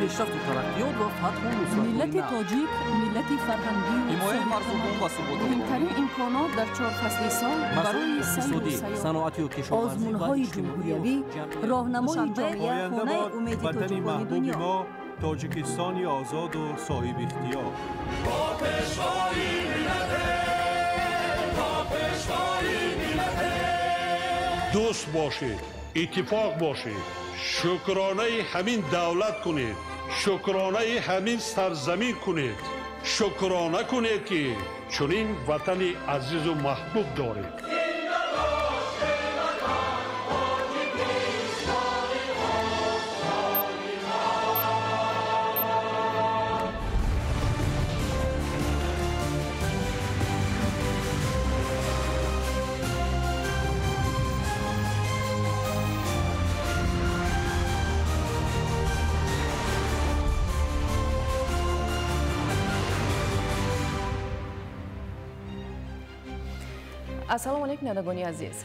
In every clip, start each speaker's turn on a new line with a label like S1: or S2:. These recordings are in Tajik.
S1: Пешрафту тараққиёт ва фатҳу нусратҳои
S2: Миллати
S1: нав.
S2: тоҷик миллати фарҳангию
S1: Ҳимояи марзубум ва суботи
S2: муҳимтарин имконот дар чор фасли сол
S1: масоили
S2: барои сайру
S1: иқтисодӣ,
S2: сайёҳат.
S1: саноатию кишоварзӣ ва
S3: Озмунҳои
S1: иҷтимоию
S3: ҷумҳуриявӣ,
S1: ҷамъиятӣ.
S3: роҳнамои
S2: Душанбе,
S3: ҷомеа,
S4: Оянда
S3: хонаи
S4: бод
S3: умеди
S4: ватани
S3: тоҷикони
S4: маҳбуби
S3: дунё.
S4: мо, Тоҷикистони озоду соҳибихтиёр.
S5: Дӯст бошед, иттифоқ бошед, шукронаи ҳамин давлат кунед, шукронаи ҳамин сарзамин кунед, шукрона кунед, ки чунин ватани азизу маҳбуб доред.
S2: Ассалому алайкум, бинандагони азиз.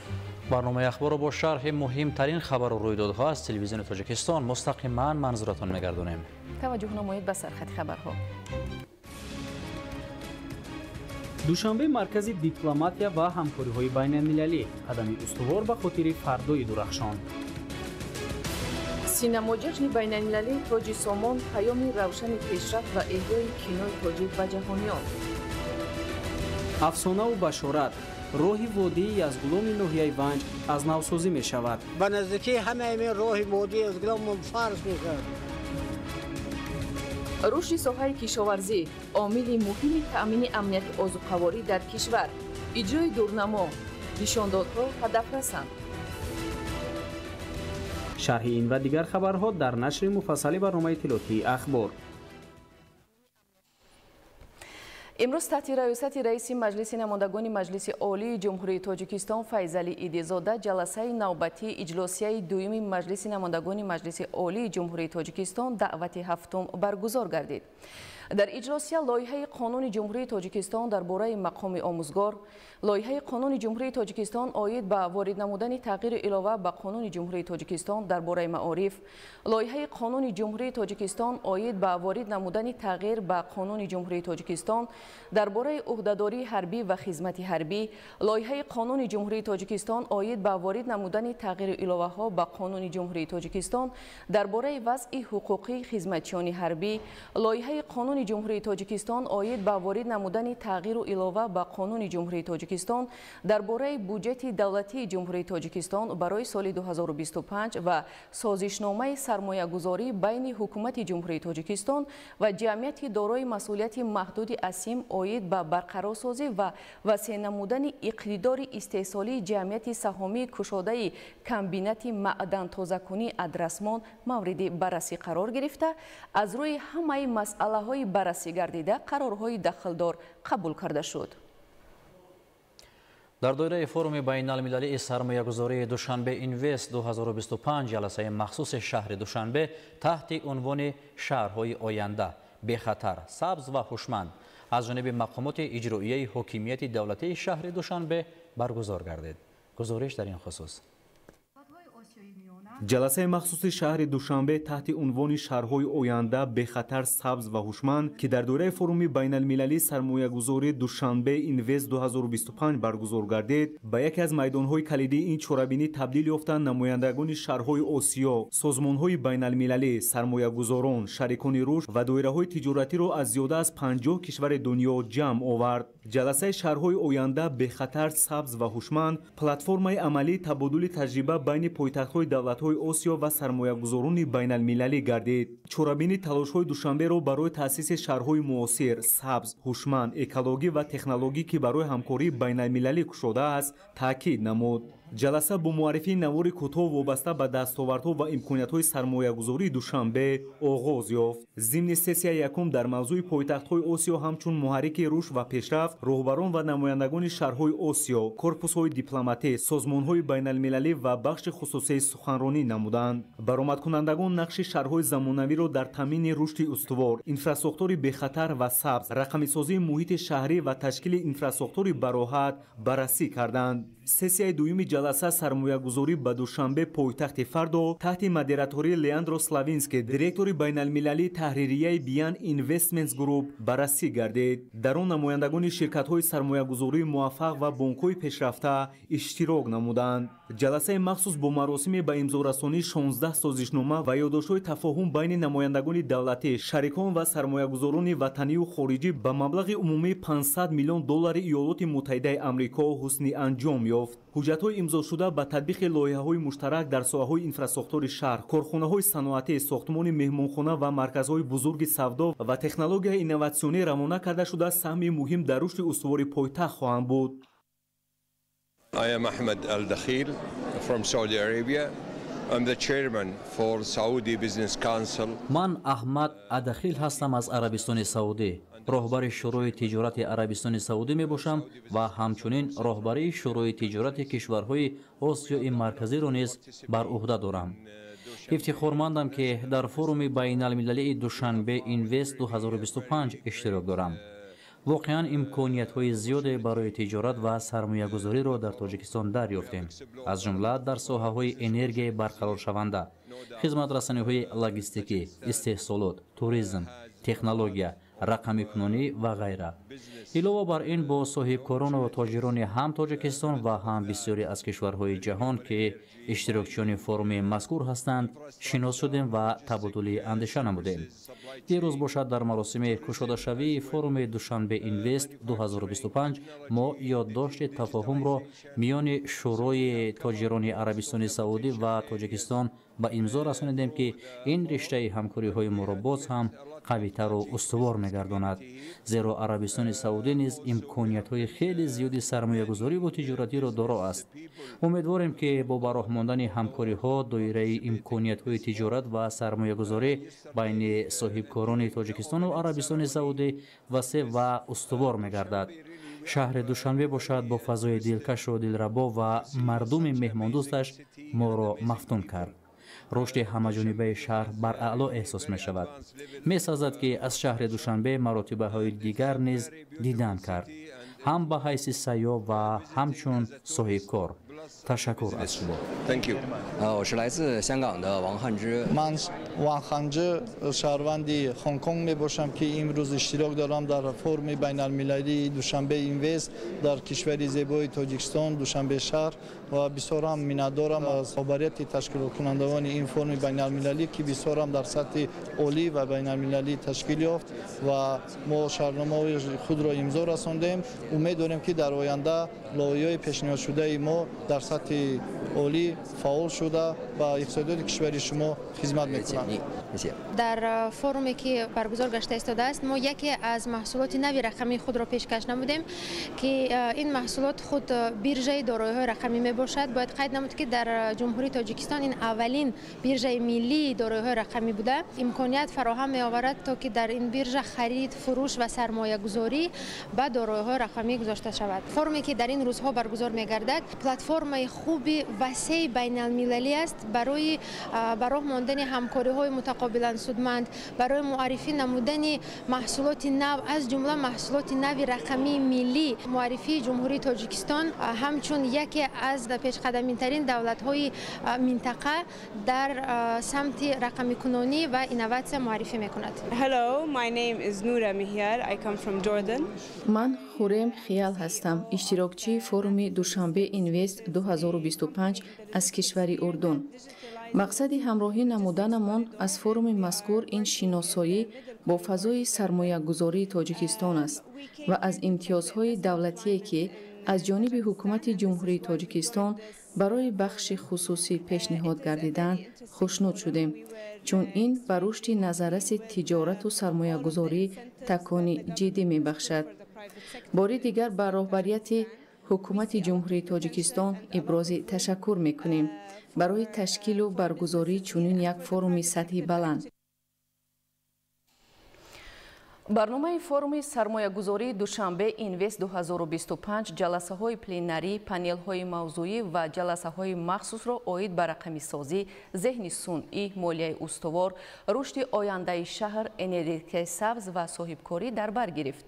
S6: Барномаи ахборро бо шарҳи муҳимтарин хабару рӯйдодҳо аз телевизиони Тоҷикистон мустақиман манзуратон мегардонем.
S2: Таваҷҷӯҳ намоед ба сархати хабарҳо.
S7: Душанбе маркази дипломатия ва ҳамкориҳои байналмилалӣ, қадами устувор ба хотири фардои дурахшон.
S2: Синамоҷашни байналмилалии Тоҷи Сомон паёми равшани пешрафт ва эҳёи кинои тоҷик ба ҷаҳониён.
S7: Афсонаву башорат: роҳи водии Язгуломи ноҳияи Ванҷ аз навсозӣ мешавад.
S8: Ба наздикии ҳамаи ин роҳи водии Язгулом фарз мешавад.
S2: Рушди соҳаи кишоварзӣ омили муҳими таъмини амнияти озуқаворӣ дар кишвар. Иҷрои дурнамо, нишондодҳо ҳадафрасанд.
S7: Шарҳи ин ва дигар хабарҳо дар нашри муфассали барномаи иттилоотии «Ахбор».
S2: Имрӯз таҳти раёсати раиси Маҷлиси намояндагони Маҷлиси Олии Ҷумҳурии Тоҷикистон Файзалӣ Идизода ҷаласаи навбатии иҷлосияи дуюми Маҷлиси намояндагони Маҷлиси Олии Ҷумҳурии Тоҷикистон даъвати ҳафтум баргузор гардид. Дар иҷлосия лоиҳаи қонуни Ҷумҳурии Тоҷикистон дар бораи мақоми омӯзгор, лоиҳаи қонуни Ҷумҳурии Тоҷикистон оид ба ворид намудани тағйиру илова ба қонуни Ҷумҳурии Тоҷикистон дар бораи маориф, лоиҳаи қонуни Ҷумҳурии Тоҷикистон оид ба ворид намудани тағйир ба қонуни Ҷумҳурии Тоҷикистон дар бораи ӯҳдадории ҳарбӣ ва хизмати ҳарбӣ, лоиҳаи қонуни Ҷумҳурии Тоҷикистон оид ба ворид намудани тағйиру иловаҳо ба қонуни Ҷумҳурии Тоҷикистон дар бораи вазъи ҳуқуқии хизматчиёни ҳарбӣ, лоиҳаи қонуни Ҷумҳурии Тоҷикистон оид ба ворид намудани тағйиру илова ба қонуни Ҷумҳурии Тоҷикистон дар бораи буҷети давлатии Ҷумҳурии Тоҷикистон барои соли 2025 ва созишномаи сармоягузорӣ байни Ҳукумати Ҷумҳурии Тоҷикистон ва ҷамъияти дорои масъулияти маҳдуди Асим оид ба барқарорсозӣ ва васеъ намудани иқтидори истеҳсолии ҷамъияти саҳомии кушодаи комбинати маъдантозакунии Адрасмон мавриди баррасӣ қарор гирифта, аз рӯи ҳамаи масъалаҳои баррасӣ гардида қарорҳои дахлдор қабул карда шуд.
S6: Дар доираи форуми байналмилалии сармоягузории Душанбе Инвест 2025 ҷаласаи махсуси шаҳри Душанбе таҳти унвони «Шаҳрҳои оянда бехатар, сабз ва ҳушманд» аз ҷониби мақомоти иҷроияи ҳокимияти давлатии шаҳри Душанбе баргузор гардид. Гузориш дар ин хусус.
S9: Ҷаласаи махсуси шаҳри Душанбе таҳти унвони «Шаҳрҳои оянда бехатар, сабз ва ҳушманд», ки дар доираи форуми байналмилалии сармоягузории Душанбе Инвест 2025 баргузор гардид, ба яке аз майдонҳои калидии ин чорабинӣ табдил ёфтанд. Намояндагони шаҳрҳои Осиё, созмонҳои байналмилалӣ, сармоягузорон, шарикони рушд ва доираҳои тиҷоратиро аз зиёда аз 50 кишвари дунё ҷамъ овард. Ҷаласаи «Шаҳрҳои оянда бехатар, сабз ва ҳушманд» платформаи амалии табодули таҷриба байни пойтахтҳои давлатҳои Осиё ва сармоягузорони байналмилалӣ гардид. Чорабинӣ талошҳои Душанберо барои таъсиси шаҳрҳои муосир, сабз, ҳушманд, экологӣ ва технологӣ, ки барои ҳамкории байналмилалӣ кушодааст, таъкид намуд. Ҷаласа бо муаррифии навори кӯтоҳ вобаста ба дастовардҳо ва имкониятҳои сармоягузории Душанбе оғоз ёфт. Зимни сессияи якум дар мавзӯи «Пойтахтҳои Осиё ҳамчун муҳаррики рушд ва пешрафт» роҳбарон ва намояндагони шаҳрҳои Осиё, корпусҳои дипломатӣ, созмонҳои байналмилалӣ ва бахши хусусӣ суханронӣ намуданд. Баромадкунандагон нақши шаҳрҳои замонавиро дар таъмини рушди устувор, инфрасохтори бехатар ва сабз, рақамисозии муҳити шаҳрӣ ва ташкили инфрасохтори бароҳат баррасӣ карданд. Сессияи дуюми ҷаласа сармоягузорӣ ба Душанбе пойтахти фардо таҳти модератории Леандро Славинский, директори байналмилалии таҳририяи Биан Investments Group баррасӣ гардид. Дар он намояндагони ширкатҳои сармоягузории муваффақ ва бонкҳои пешрафта иштирок намуданд. Ҷаласаи махсус бо маросими ба имзорасонии 16 созишнома ва ёддоштҳои тафоҳум байни намояндагони давлатӣ, шарикон ва сармоягузорони ватанию хориҷӣ ба маблағи умумии 500 миллион доллари Иёлоти Муттаҳидаи Амрико ҳусни анҷом ёфт. Ҳуҷҷатҳои имзошуда ба татбиқи лоиҳаҳои муштарак дар соҳаҳои инфрасохтори шаҳр, корхонаҳои саноатӣ, сохтмони меҳмонхона ва марказҳои бузурги савдо ва технологияи инноватсионӣ равона карда шуда саҳми муҳим дар рушди устувори пойтахт хоҳанд буд.
S3: I am Ahmed Al Dakhil from Saudi Arabia. I'm the chairman for Saudi Business Council.
S6: Ман Аҳмад Адахил ҳастам аз Арабистони Саудӣ. Роҳбари Шӯрои тиҷорати Арабистони Саудӣ мебошам ва ҳамчунин роҳбарии Шӯрои тиҷорати кишварҳои Осиёи Марказиро низ бар уҳда дорам. Ифтихормандам, ки дар форуми байналмилалии Душанбе Инвест 2025 иштирок дорам. Воқеан имкониятҳои зиёде барои тиҷорат ва сармоягузориро дар Тоҷикистон дарёфтем, аз ҷумла дар соҳаҳои энергияи барқароршаванда, хизматрасониҳои логистикӣ, истеҳсолот, туризм, технология, рақамикунонӣ ва ғайра. Илова бар ин, бо соҳибкорону тоҷирони ҳам Тоҷикистон ва ҳам бисёре аз кишварҳои ҷаҳон, ки иштирокчиёни форуми мазкур ҳастанд, шинос шудем ва табодули андеша намудем. Дирӯз бошад, дар маросими кушодашавии форуми Душанбе Инвест 2025 мо ёддошти тафоҳумро миёни Шӯрои тоҷирони Арабистони Саудӣ ва Тоҷикистон ба имзо расонидем, ки ин риштаи ҳамкориҳои моро боз ҳам қавитару устувор мегардонад, зеро Арабистони Саудӣ низ имкониятҳои хеле зиёди сармоягузориву тиҷоратиро доро аст. Умедворем, ки бо ба роҳ мондани ҳамкориҳо доираи имкониятҳои тиҷорат ва сармоягузорӣ байни соҳибкорони Тоҷикистону Арабистони Саудӣ васеъ ва устувор мегардад. Шаҳри Душанбе бошад, бо фазои дилкашу дилрабо ва мардуми меҳмондӯсташ моро мафтун кард. Рушди ҳамаҷонибаи шаҳр бараъло эҳсос мешавад. Месазад, ки аз шаҳри Душанбе маротибаҳои дигар низ дидан кард, ҳам ба ҳайси сайёҳ ва ҳамчун соҳибкор. Ташаккур аз шумо.
S10: Ман Ван Ханҷи, шаҳрванди Хонконг мебошам, ки имрӯз иштирок дорам дар форуми байналмилалии Душанбе Инвест дар кишвари зебои Тоҷикистон, Душанбе шаҳр, ва бисёрам миннатдорам аз роҳбарияти ташкилкунандагони ин форуми байналмилалӣ, ки бисёрам дар сатҳи олӣ ва байналмилалӣ ташкил ёфт ва мо шаҳрномаҳои худро имзо расондем. Умед дорем, ки дар оянда лоиҳаҳои пешниҳодшудаи мо дар сатҳи олӣ фаъол шуда ба иқтисодиёти кишвари шумо хизмат мекунанд.
S11: Дар форуме, ки баргузор гашта истодааст, мо яке аз маҳсулоти нави рақамии худро пешкаш намудем, ки ин маҳсулот худ биржаи дороиҳои рақамӣ мебошад. Бояд қайд намуд, ки дар Ҷумҳурии Тоҷикистон ин аввалин биржаи миллии дороиҳои рақамӣ буда, имконият фароҳам меоварад, то ки дар ин биржа харид, фурӯш ва сармоягузорӣ ба дороиҳои рақамӣ гузошта шавад. Форуме, ки дар ин рӯзҳо баргузор мегардад, платформаи хуби васеи байналмилалӣ аст барои ба роҳ мондани ҳамкориҳои мутақобилан судманд, барои муаррифӣ намудани маҳсулоти нав, аз ҷумла маҳсулоти нави рақамии миллӣ, муаррифии Ҷумҳурии Тоҷикистон ҳамчун яке аз пешқадамитарин давлатҳои минтақа дар самти рақамикунонӣ ва инноватсия муаррифӣ мекунад.
S12: Hello, my name is Noura Mihyar. I come from Jordan.
S2: Ман Хурем Хиял ҳастам, иштирокчии форуми Душанбе Инвест 2025 аз кишвари Урдун. Мақсади ҳамроҳӣ намуданамон аз форуми мазкур ин шиносоӣ бо фазои сармоягузории Тоҷикистон аст ва аз имтиёзҳои давлатие, ки аз ҷониби Ҳукумати Ҷумҳурии Тоҷикистон барои бахши хусусӣ пешниҳод гардиданд, хушнуд шудем, чун ин ба рушди назарраси тиҷорату сармоягузорӣ такони ҷиддӣ мебахшад. Бори дигар ба роҳбарияти Ҳукумати Ҷумҳурии Тоҷикистон ибрози ташаккур мекунем барои ташкилу баргузории чунин як форуми сатҳи баланд. Барномаи форуми сармоягузории Душанбе Инвест 2025 ҷаласаҳои пленарӣ, панелҳои мавзӯӣ ва ҷаласаҳои махсусро оид ба рақамисозӣ, зеҳни сунъӣ, молияи устувор, рушди ояндаи шаҳр, энергетикаи сабз ва соҳибкорӣ дар бар гирифт.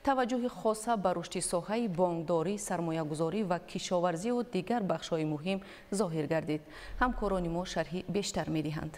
S2: Таваҷҷӯҳи хоса ба рушди соҳаи бонкдорӣ, сармоягузорӣ ва кишоварзиву дигар бахшҳои муҳим зоҳир гардид. Ҳамкорони мо шарҳи бештар медиҳанд.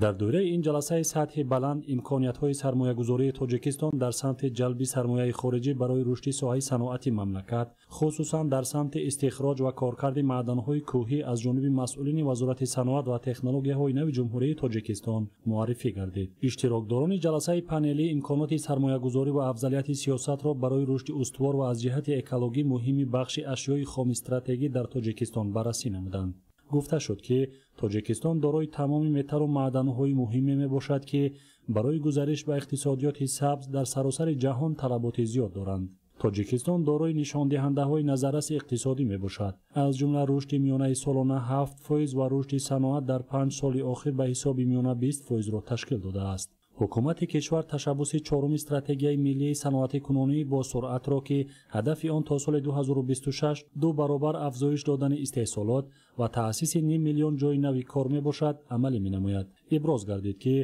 S13: Дар доираи ин ҷаласаи сатҳи баланд имкониятҳои сармоягузории Тоҷикистон дар самти ҷалби сармояи хориҷӣ барои рушди соҳаи саноати мамлакат, хусусан дар самти истихроҷ ва коркарди маъданҳои кӯҳӣ аз ҷониби масъулини Вазорати саноат ва технологияҳои нави Ҷумҳурии Тоҷикистон муаррифӣ гардид. Иштирокдорони ҷаласаи панелӣ имконоти сармоягузорӣ ва афзалияти сиёсатро барои рушди устувор ва аз ҷиҳати экологӣ муҳими бахши ашёи хоми стратегӣ дар Тоҷикистон баррасӣ намуданд. Гуфта шуд, ки Тоҷикистон дорои тамоми металлу маъданҳои муҳиме мебошад, ки барои гузариш ба иқтисодиёти сабз дар саросари ҷаҳон талаботи зиёд доранд. Тоҷикистон дорои нишондиҳандаҳои назарраси иқтисодӣ мебошад, аз ҷумла рушди миёнаи солона 7% ва рушди саноат дар 5 соли охир ба ҳисоби миёна 20%-ро ташкил додааст. Ҳукумати кишвар ташаббуси чоруми стратегияи миллии саноатикунонии бо суръатро, ки ҳадафи он то соли 2026 ду баробар афзоиш додани истеҳсолот ва таъсиси 0,5 миллион ҷойи нави кор мебошад, амалӣ менамояд. Иброз гардид, ки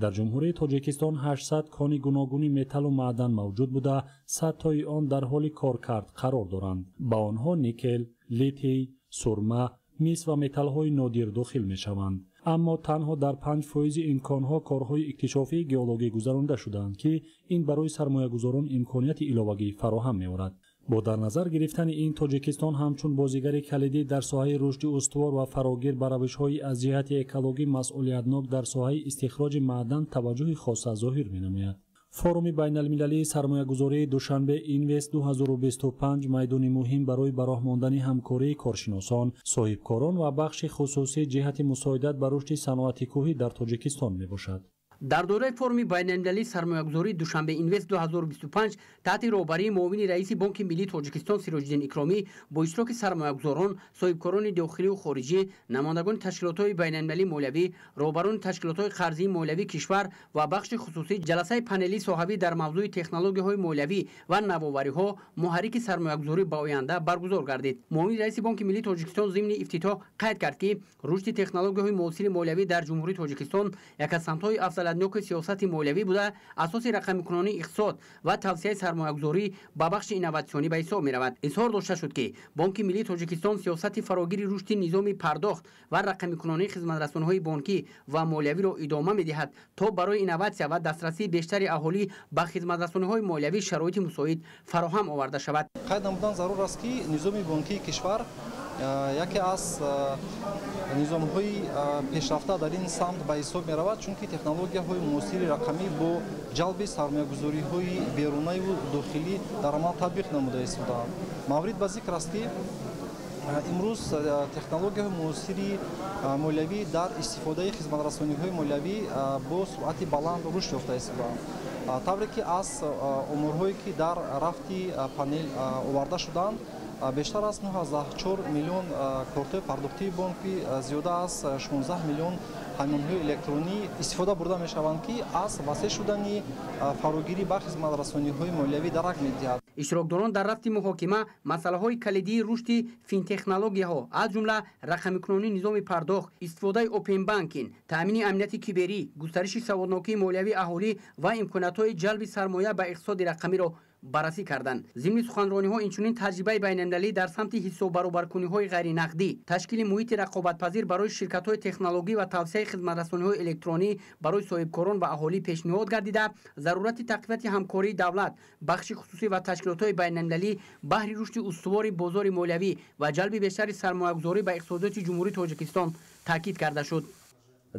S13: дар Ҷумҳурии Тоҷикистон 800 кони гуногуни металлу маъдан мавҷуд буда, 100 тои он дар ҳоли коркард қарор доранд. Ба онҳо никел, литий, сурма, мис ва металлҳои нодир дохил мешаванд. Аммо танҳо дар 5% ин конҳо корҳои иктишофии геологӣ гузаронда шудаанд, ки ин барои сармоягузорон имконияти иловагӣ фароҳам меорад. Бо дар назар гирифтани ин, Тоҷикистон ҳамчун бозигари калидӣ дар соҳаи рушди устувор ва фарогир ба равишҳои аз ҷиҳати экологӣ масъулиятнок дар соҳаи истихроҷи маъдан таваҷҷӯҳи хоса зоҳир менамояд. Форуми байналмилалии сармоягузории Душанбе Инвест 2025 майдони муҳим барои ба роҳ мондани ҳамкории коршиносон, соҳибкорон ва бахши хусусӣ ҷиҳати мусоидат ба рушди саноати кӯҳӣ дар Тоҷикистон мебошад.
S14: Дар доираи форуми байналмилалии сармоягузории Душанбе Инвест 2025 таҳти роҳбарии муовини раиси Бонки миллии Тоҷикистон Сироҷиддин Икромӣ бо иштироки сармоягузорон, соҳибкорони дохилию хориҷӣ, намояндагони ташкилотҳои байналмилалии молиявӣ, роҳбарони ташкилотҳои қарзии молиявии кишвар ва бахши хусусӣ ҷаласаи панелии соҳавӣ дар мавзӯи технологияҳои молиявӣ ва навовариҳо муҳаррики сармоягузорӣ ба оянда баргузор гардид. Муовини раиси Бонки миллии Тоҷикистон зимни ифтитоҳ қайд кард, ки рушди технологияҳои муосири молиявӣ дар Ҷумҳурии Тоҷикистон як аз самтҳои афзалиятноки сиёсати молиявӣ буда, асоси рақамикунонии иқтисод ва тавсияи сармоягузорӣ ба бахши инноватсионӣ ба ҳисоб меравад. Изҳор дошта шуд, ки Бонки миллии Тоҷикистон сиёсати фарогири рушди низоми пардохт ва рақамикунонии хизматрасониҳои бонкӣ ва молиявиро идома медиҳад, то барои инноватсия ва дастрасии бештари аҳолӣ ба хизматрасониҳои молиявӣ шароити мусоид фароҳам оварда шавад.
S15: Қайд намудан зарур аст, ки низоми бонкии кишвар яке аз низомҳои пешрафта дар ин самт ба ҳисоб меравад, чунки технологияҳои муосири рақамӣ бо ҷалби сармоягузориҳои берунаю дохилӣ дар амал татбиқ намуда истодаанд. Маврид ба зикр аст, ки имрӯз технологияҳои муосири молиявӣ дар истифодаи хизматрасониҳои молиявӣ бо суръати баланд рушд ёфта истодаанд. Тавре ки аз оморҳое ки дар рафти панел оварда шуданд, бештар аз 9,4 миллион кортҳои пардохтии бонкӣ, зиёда аз 16 миллион ҳамёнҳои электронӣ истифода бурда мешаванд, ки аз васеъ шудани фарогирӣ ба хизматрасониҳои молиявӣ дарак медиҳад.
S14: Иштирокдорон дар рафти муҳокима масъалаҳои калидии рушди финтехнологияҳо, аз ҷумла рақамикунонии низоми пардохт, истифодаи open banking, таъмини амнияти киберӣ, густариши саводнокии молиявии аҳолӣ ва имкониятҳои ҷалби сармоя ба иқтисоди рақамиро баррасӣ карданд. Зимни суханрониҳо инчунин таҷрибаи байналмилалӣ дар самти ҳисоббаробаркуниҳои ғайринақдӣ, ташкили муҳити рақобатпазир барои ширкатҳои технологӣ ва тавсияи хизматрасониҳои электронӣ барои соҳибкорон ва аҳолӣ пешниҳод гардида, зарурати тақвияти ҳамкории давлат, бахши хусусӣ ва ташкилотҳои байналмилалӣ баҳри рушди устувори бозори молиявӣ ва ҷалби бештари сармоягузорӣ ба иқтисодиёти Ҷумҳурии Тоҷикистон таъкид карда шуд.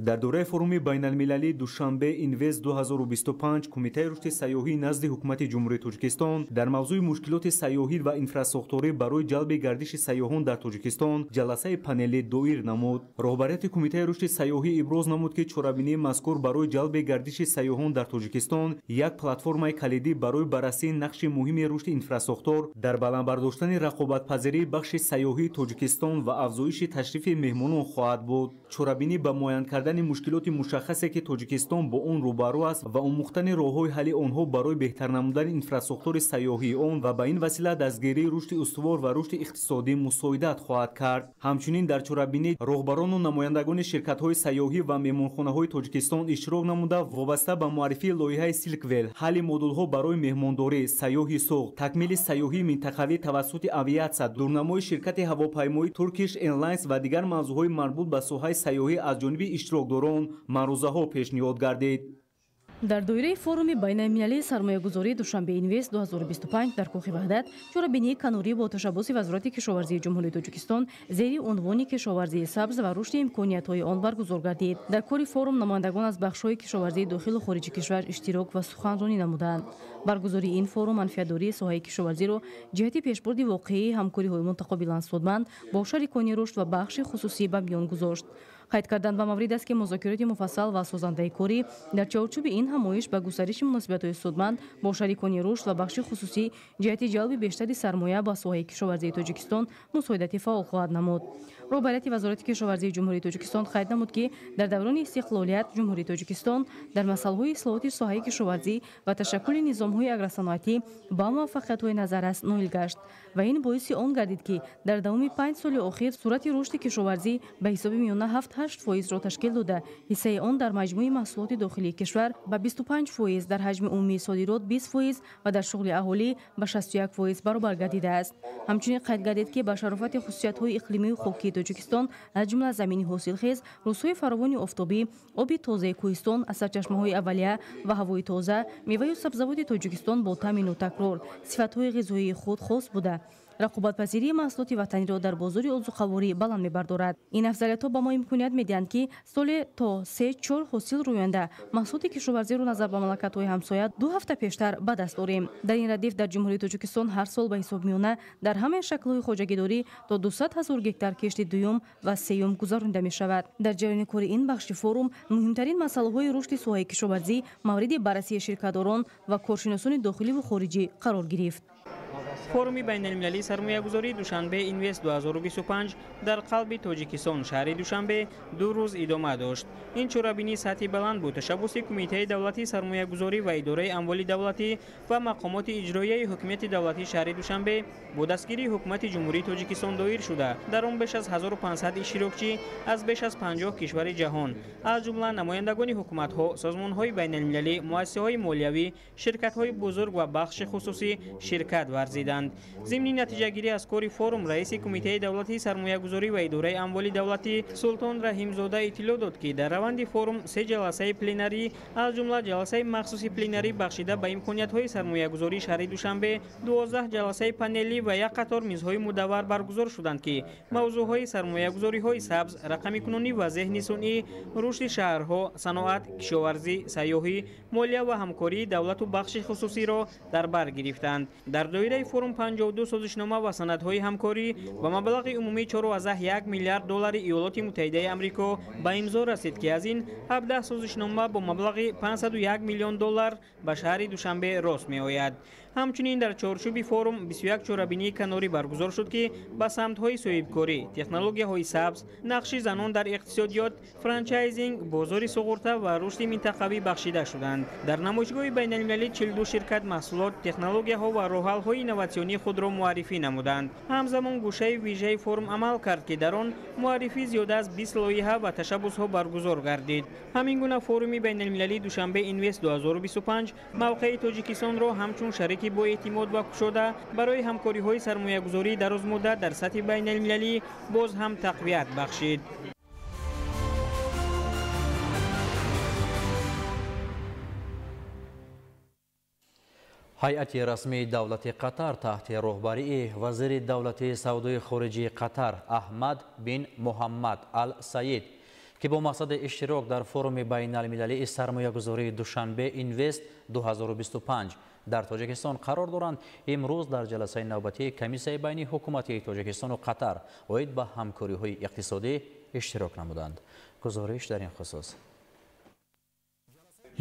S9: Дар доираи форуми байналмилалии Душанбе Инвест 2025 Кумитаи рушди сайёҳӣ назди Ҳукумати Ҷумҳурии Тоҷикистон дар мавзӯи мушкилоти сайёҳӣ ва инфрасохторӣ барои ҷалби гардиши сайёҳон дар Тоҷикистон ҷаласаи панелӣ доир намуд. Роҳбарияти Кумитаи рушди сайёҳӣ иброз намуд, ки чорабинии мазкур барои ҷалби гардиши сайёҳон дар Тоҷикистон як платформаи калидӣ барои баррасии нақши муҳими рушди инфрасохтор дар баланд бардоштани рақобатпазирии бахши сайёҳии Тоҷикистон ва афзоиши ташрифи меҳмонон хоҳад буд. Чорабинӣ ба муайян кардани кардани мушкилоти мушаххасе, ки Тоҷикистон бо он рӯбарӯ аст ва омӯхтани роҳҳои ҳалли онҳо барои беҳтар намудани инфрасохтори сайёҳии он ва ба ин васила дастгирии рушди устувор ва рушди иқтисодӣ мусоидат хоҳад кард. Ҳамчунин дар чорабинӣ роҳбарону намояндагони ширкатҳои сайёҳӣ ва меҳмонхонаҳои Тоҷикистон иштирок намуда, вобаста ба муаррифии лоиҳаи Силквел, ҳалли модулҳо барои меҳмондорӣ, сайёҳи Суғд, такмили сайёҳии минтақавӣ тавассути авиатсия, дурнамои ширкати ҳавопаймоии Turkish Airlines ва дигар мавзӯъҳои марбут ба соҳаи сайёҳӣ аз ҷониби иштирокдорон маърузаҳо пешниҳод гардид.
S16: Дар доираи форуми байналмилалии сармоягузории Душанбе Инвест 2025 дар Кохи Ваҳдат чорабинии канорӣ бо ташаббуси Вазорати кишоварзии Ҷумҳурии Тоҷикистон зери унвони кишоварзии сабз ва рушди имкониятҳои он баргузор гардид. Дар кори форум намояндагон аз бахшҳои кишоварзии дохилу хориҷи кишвар иштирок ва суханронӣ намуданд. Баргузории ин форум манфиатдории соҳаи кишоварзиро ҷиҳати пешбурди воқеии ҳамкориҳои мутақобилан судманд бо шарикони рушд ва бахши хусусӣ ба миён гузошт. Қайд кардан ба маврид аст, ки музокироти муфассал ва созандаи корӣ дар чаҳорчӯби ин ҳамоиш ба густариши муносибатҳои судманд бо шарикони рушд ва бахши хусусӣ ҷиҳати ҷалби бештари сармоя ба соҳаи кишоварзии Тоҷикистон мусоидати фаъол хоҳад намуд. Роҳбарияти Вазорати кишоварзии Ҷумҳурии Тоҷикистон қайд намуд, ки дар даврони истиқлолият Ҷумҳурии Тоҷикистон дар масъалаҳои ислоҳоти соҳаи кишоварзӣ ва ташаккули низомҳои агросаноатӣ ба муваффақиятҳои назаррас ноил гашт ва ин боиси он гардид, ки дар давоми 5 соли охир суръати рушди кишоварзӣ ба ҳисоби миёна 7-8% ташкил дода, ҳиссаи он дар маҷмӯи маҳсулоти дохилии кишвар ба 25%, дар ҳаҷми умумии содирот 20% ва дар шуғли аҳолӣ ба 61% баробар гардидааст. Ҳамчунин қайд гардид, ки ба шарофати хусусиятҳои иқлимию хокии Тоҷикистон, аз ҷумла замини ҳосилхез, рӯзҳои фаровони офтобӣ, оби тозаи кӯҳистон аз сарчашмаҳои аввалия ва ҳавои тоза, меваю сабзавоти Тоҷикистон бо таъми нотакрор, сифатҳои ғизоии худ хос буда, рақобатпазирии маҳсулоти ватаниро дар бозори озуқаворӣ баланд мебардорад. Ин афзалиятҳо ба мо имконият медиҳанд, ки соле то 3-4 ҳосил рӯянда маҳсулоти кишоварзиро назар ба мамлакатҳои ҳамсоя 2 ҳафта пештар ба даст орем. Дар ин радиф дар Ҷумҳурии Тоҷикистон ҳар сол ба ҳисоб миёна дар ҳамаи шаклҳои хоҷагидорӣ то 200 ҳазор гектар кишти дуюм ва сеюм гузаронида мешавад. Дар ҷараёни кори ин бахши форум муҳимтарин масъалаҳои рушди соҳаи кишоварзӣ мавриди баррасии ширкатдорон ва коршиносони дохиливу хориҷӣ қарор гирифт.
S17: Форуми байналмилалии сармоягузории Душанбе Инвест 2025 дар қалби Тоҷикистон, шаҳри Душанбе, 2 рӯз идома дошт. Ин чорабинӣ сатҳи баланд бо ташаббуси Кумитаи давлатии сармоягузорӣ ва идораи амволи давлатӣ ва мақомоти иҷроияи ҳукумати давлатии шаҳри Душанбе бо дастгирии ҳукумати Ҷумҳурии Тоҷикистон доир шуда, дар он беш аз 1500 иштирокчӣ аз беш аз 50 кишвари ҷаҳон, аз ҷумла намояндагони ҳукуматҳо, созмонҳои байналмилалӣ, муассисаҳои молиявӣ, ширкатҳои бузург ва бахши хусусӣ ширкат варзиданд. Зимни натиҷагирӣ аз кори форум раиси Кумитаи давлатии сармоягузорӣ ва идораи амволи давлатӣ Султон Раҳимзода иттилоъ дод, ки дар раванди форум 3 ҷаласаи пленарӣ, аз ҷумла ҷаласаи махсуси пленарӣ бахшида ба имкониятҳои сармоягузории шаҳри Душанбе, 12 ҷаласаи панелӣ ва як қатор мизҳои мудаввар баргузор шуданд, ки мавзӯъҳои сармоягузориҳои сабз, рақамикунонӣ ва зеҳни сунъӣ, рушди шаҳрҳо, саноат, кишоварзӣ, сайёҳӣ, молия ва ҳамкории давлату бахши хусусиро дар бар гирифтанд. Дар доираи форум 52 созишнома ва санадҳои ҳамкорӣ ба маблағи умумии 4,1 миллиард доллари Иёлоти Муттаҳидаи Амрико ба имзо расид, ки аз ин 17 созишнома бо маблағи 501 миллион доллар ба шаҳри Душанбе рост меояд. Ҳамчунин дар чорчӯби форум 21 чорабинии канорӣ баргузор шуд, ки ба самтҳои соҳибкорӣ, технологияҳои сабз, нақши занон дар иқтисодиёт, франчайзинг, бозори суғурта ва рушди минтақавӣ бахшида шуданд. Дар намоишгоҳи байналмилалӣ 42 ширкат маҳсулот, технологияҳо ва роҳҳалҳои инноватсионии худро муаррифӣ намуданд. Ҳамзамон гӯшаи вижаи форум амал кард, ки дар он муаррифӣ зиёда аз 20 лоиҳа ва ташаббусҳо баргузор гардид. Ҳамин гуна форуми байналмилалии Душанбе Инвест 2025 мавқеи Тоҷикистонро ҳамчун шарики бо эътимод ва кушода барои ҳамкориҳои сармоягузории дарозмуддат дар сатҳи байналмилалӣ боз ҳам тақвият бахшид.
S6: Ҳайати расмии давлати Қатар таҳти роҳбарии вазири давлатии савдои хориҷии Қатар Аҳмад бин Муҳаммад Ал-Саид, ки бо мақсади иштирок дар форуми байналмилалии сармоягузории Душанбе Инвест 2025 дар Тоҷикистон қарор доранд, имрӯз дар ҷаласаи навбатии комиссияи байни ҳукуматии Тоҷикистону Қатар оид ба ҳамкориҳои иқтисодӣ иштирок намуданд. Гузориш дар ин хусус.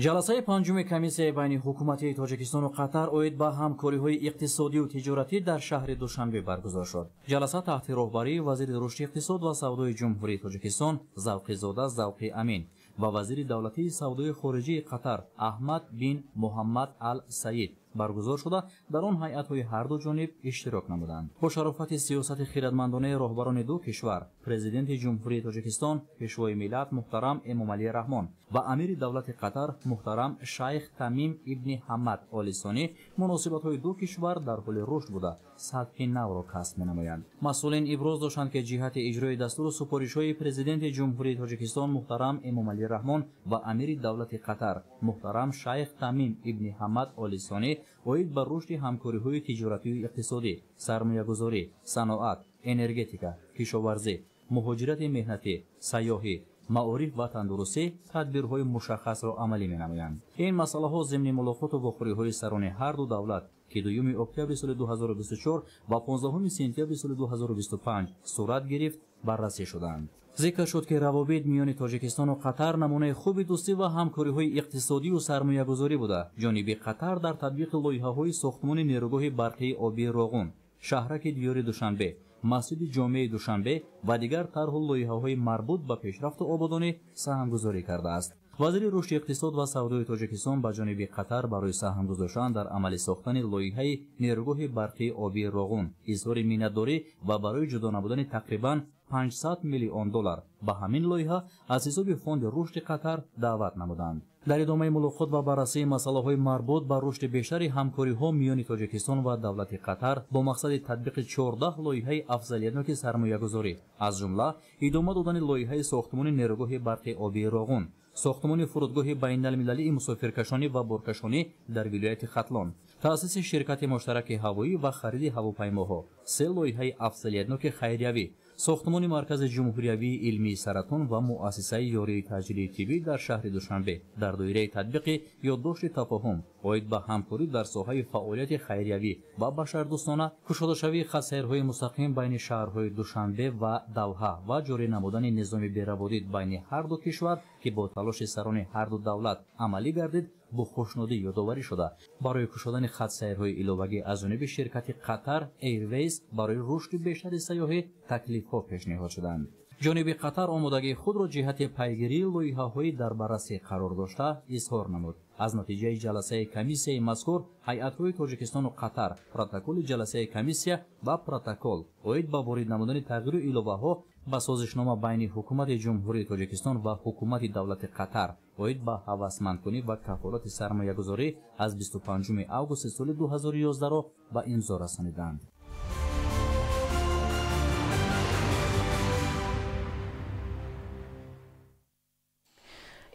S6: Ҷаласаи панҷуми комиссияи байни ҳукуматии Тоҷикистону Қатар оид ба ҳамкориҳои иқтисодию тиҷоратӣ дар шаҳри Душанбе баргузор шуд. Ҷаласа таҳти роҳбарии вазири рушди иқтисод ва савдои Ҷумҳурии Тоҷикистон Завқизода Завқи Амин Ва вазири давлатии савдои хориҷии Қатар Аҳмад бин Муҳаммад Ал Саид баргузор шуда, дар он ҳайатҳои ҳарду ҷониб иштирок намуданд. Бо шарофати сиёсати хиратмандонаи роҳбарони ду кишвар, Президенти Ҷумҳурии Тоҷикистон, Пешвои миллат муҳтарам Эмомалӣ Раҳмон ва Амири давлати Қатар муҳтарам Шайх Тамим ибни Ҳамад Оли Сонӣ, муносибатҳои ду кишвар дар ҳоли рушд буда, сатҳи навро касб менамоянд. Масъулин иброз доштанд, ки ҷиҳати иҷрои дастуру супоришҳои Президенти Ҷумҳурии Тоҷикистон муҳтарам Эмомалӣ Раҳмон ва Амири давлати Қатар муҳтарам Шайх Тамим ибни Ҳамад Оли Сонӣ оид ба рушди ҳамкориҳои тиҷоратию иқтисодӣ, сармоягузорӣ, саноат, энергетика, кишоварзӣ, муҳоҷирати меҳнатӣ, сайёҳӣ, маориф ва тандурустӣ тадбирҳои мушаххасро амалӣ менамоянд. Ин масъалаҳо зимни мулоқоту вохӯриҳои сарони ҳарду давлат, ки 2 октябри соли 2024 ва 15 сентябри соли 2025 сурат гирифт, баррасӣ шуданд. Зикр шуд, ки равобит миёни Тоҷикистону Қатар намунаи хуби дӯстӣ ва ҳамкориҳои иқтисодию сармоягузорӣ буда, ҷониби Қатар дар татбиқи лоиҳаҳои сохтмони нерӯгоҳи барқии обии Роғун, шаҳраки диёри Душанбе, масҷиди ҷомеи Душанбе ва дигар тарҳу лоиҳаҳои марбут ба пешрафту ободонӣ саҳмгузорӣ кардааст. Вазири рушди иқтисод ва савдои Тоҷикистон ба ҷониби Қатар барои саҳм гузоштан дар амалӣ сохтани лоиҳаи нерӯгоҳи барқии обии Роғун изҳори миннатдорӣ ва барои ҷудо намудани тақрибан 500 миллион доллар ба ҳамин лоиҳа аз ҳисоби фонди рушди Қатар даъват намуданд. Дар идомаи мулоқот ва баррасии масъалаҳои марбут ба рушди бештари ҳамкориҳо миёни Тоҷикистон ва давлати Қатар бо мақсади татбиқи 14 лоиҳаи афзалиятноки сармоягузорӣ, аз ҷумла идома додани лоиҳаи сохтмони нерӯгоҳи барқи обии Роғун, сохтмони фурудгоҳи байналмилалии мусофиркашонӣ ва боркашонӣ дар вилояти Хатлон, таъсиси ширкати муштараки ҳавоӣ ва хариди ҳавопаймоҳо, се лоиҳаи афзалиятноки хайриявӣ, сохтмони маркази ҷумҳуриявии илмии саратон ва муассисаи ёрии таъҷилии тиббӣ дар шаҳри Душанбе дар доираи татбиқи ёддошти тафоҳум оид ба ҳамкорӣ дар соҳаи фаъолияти хайриявӣ ва башардӯстона, кушодашавии хатсайрҳои мустақим байни шаҳрҳои Душанбе ва Давҳа ва ҷорӣ намудани низоми бераводид байни ҳарду кишвар, ки бо талоши сарони ҳарду давлат амалӣ гардид, бо хушнудӣ ёдоварӣ шуда, барои кушодани хатсайрҳои иловагӣ аз ҷониби ширкати Қатар Airways барои рушди бештари сайёҳӣ таклифҳо пешниҳод шуданд. Ҷониби Қатар омодагии худро ҷиҳати пайгирии лоиҳаҳои дар баррасӣ қарор дошта изҳор намуд. Аз натиҷаи ҷаласаи комиссияи мазкур ҳайатҳои Тоҷикистону Қатар протоколи ҷаласаи комиссия ва протокол оид ба ворид намудани тағйиру иловаҳо ба созишнома байни Ҳукумати Ҷумҳурии Тоҷикистон ва Ҳукумати давлати Қатар оид ба ҳавасмандкунӣ ва кафолати сармоягузорӣ аз 25 августи соли 2011-ро ба имзо расониданд.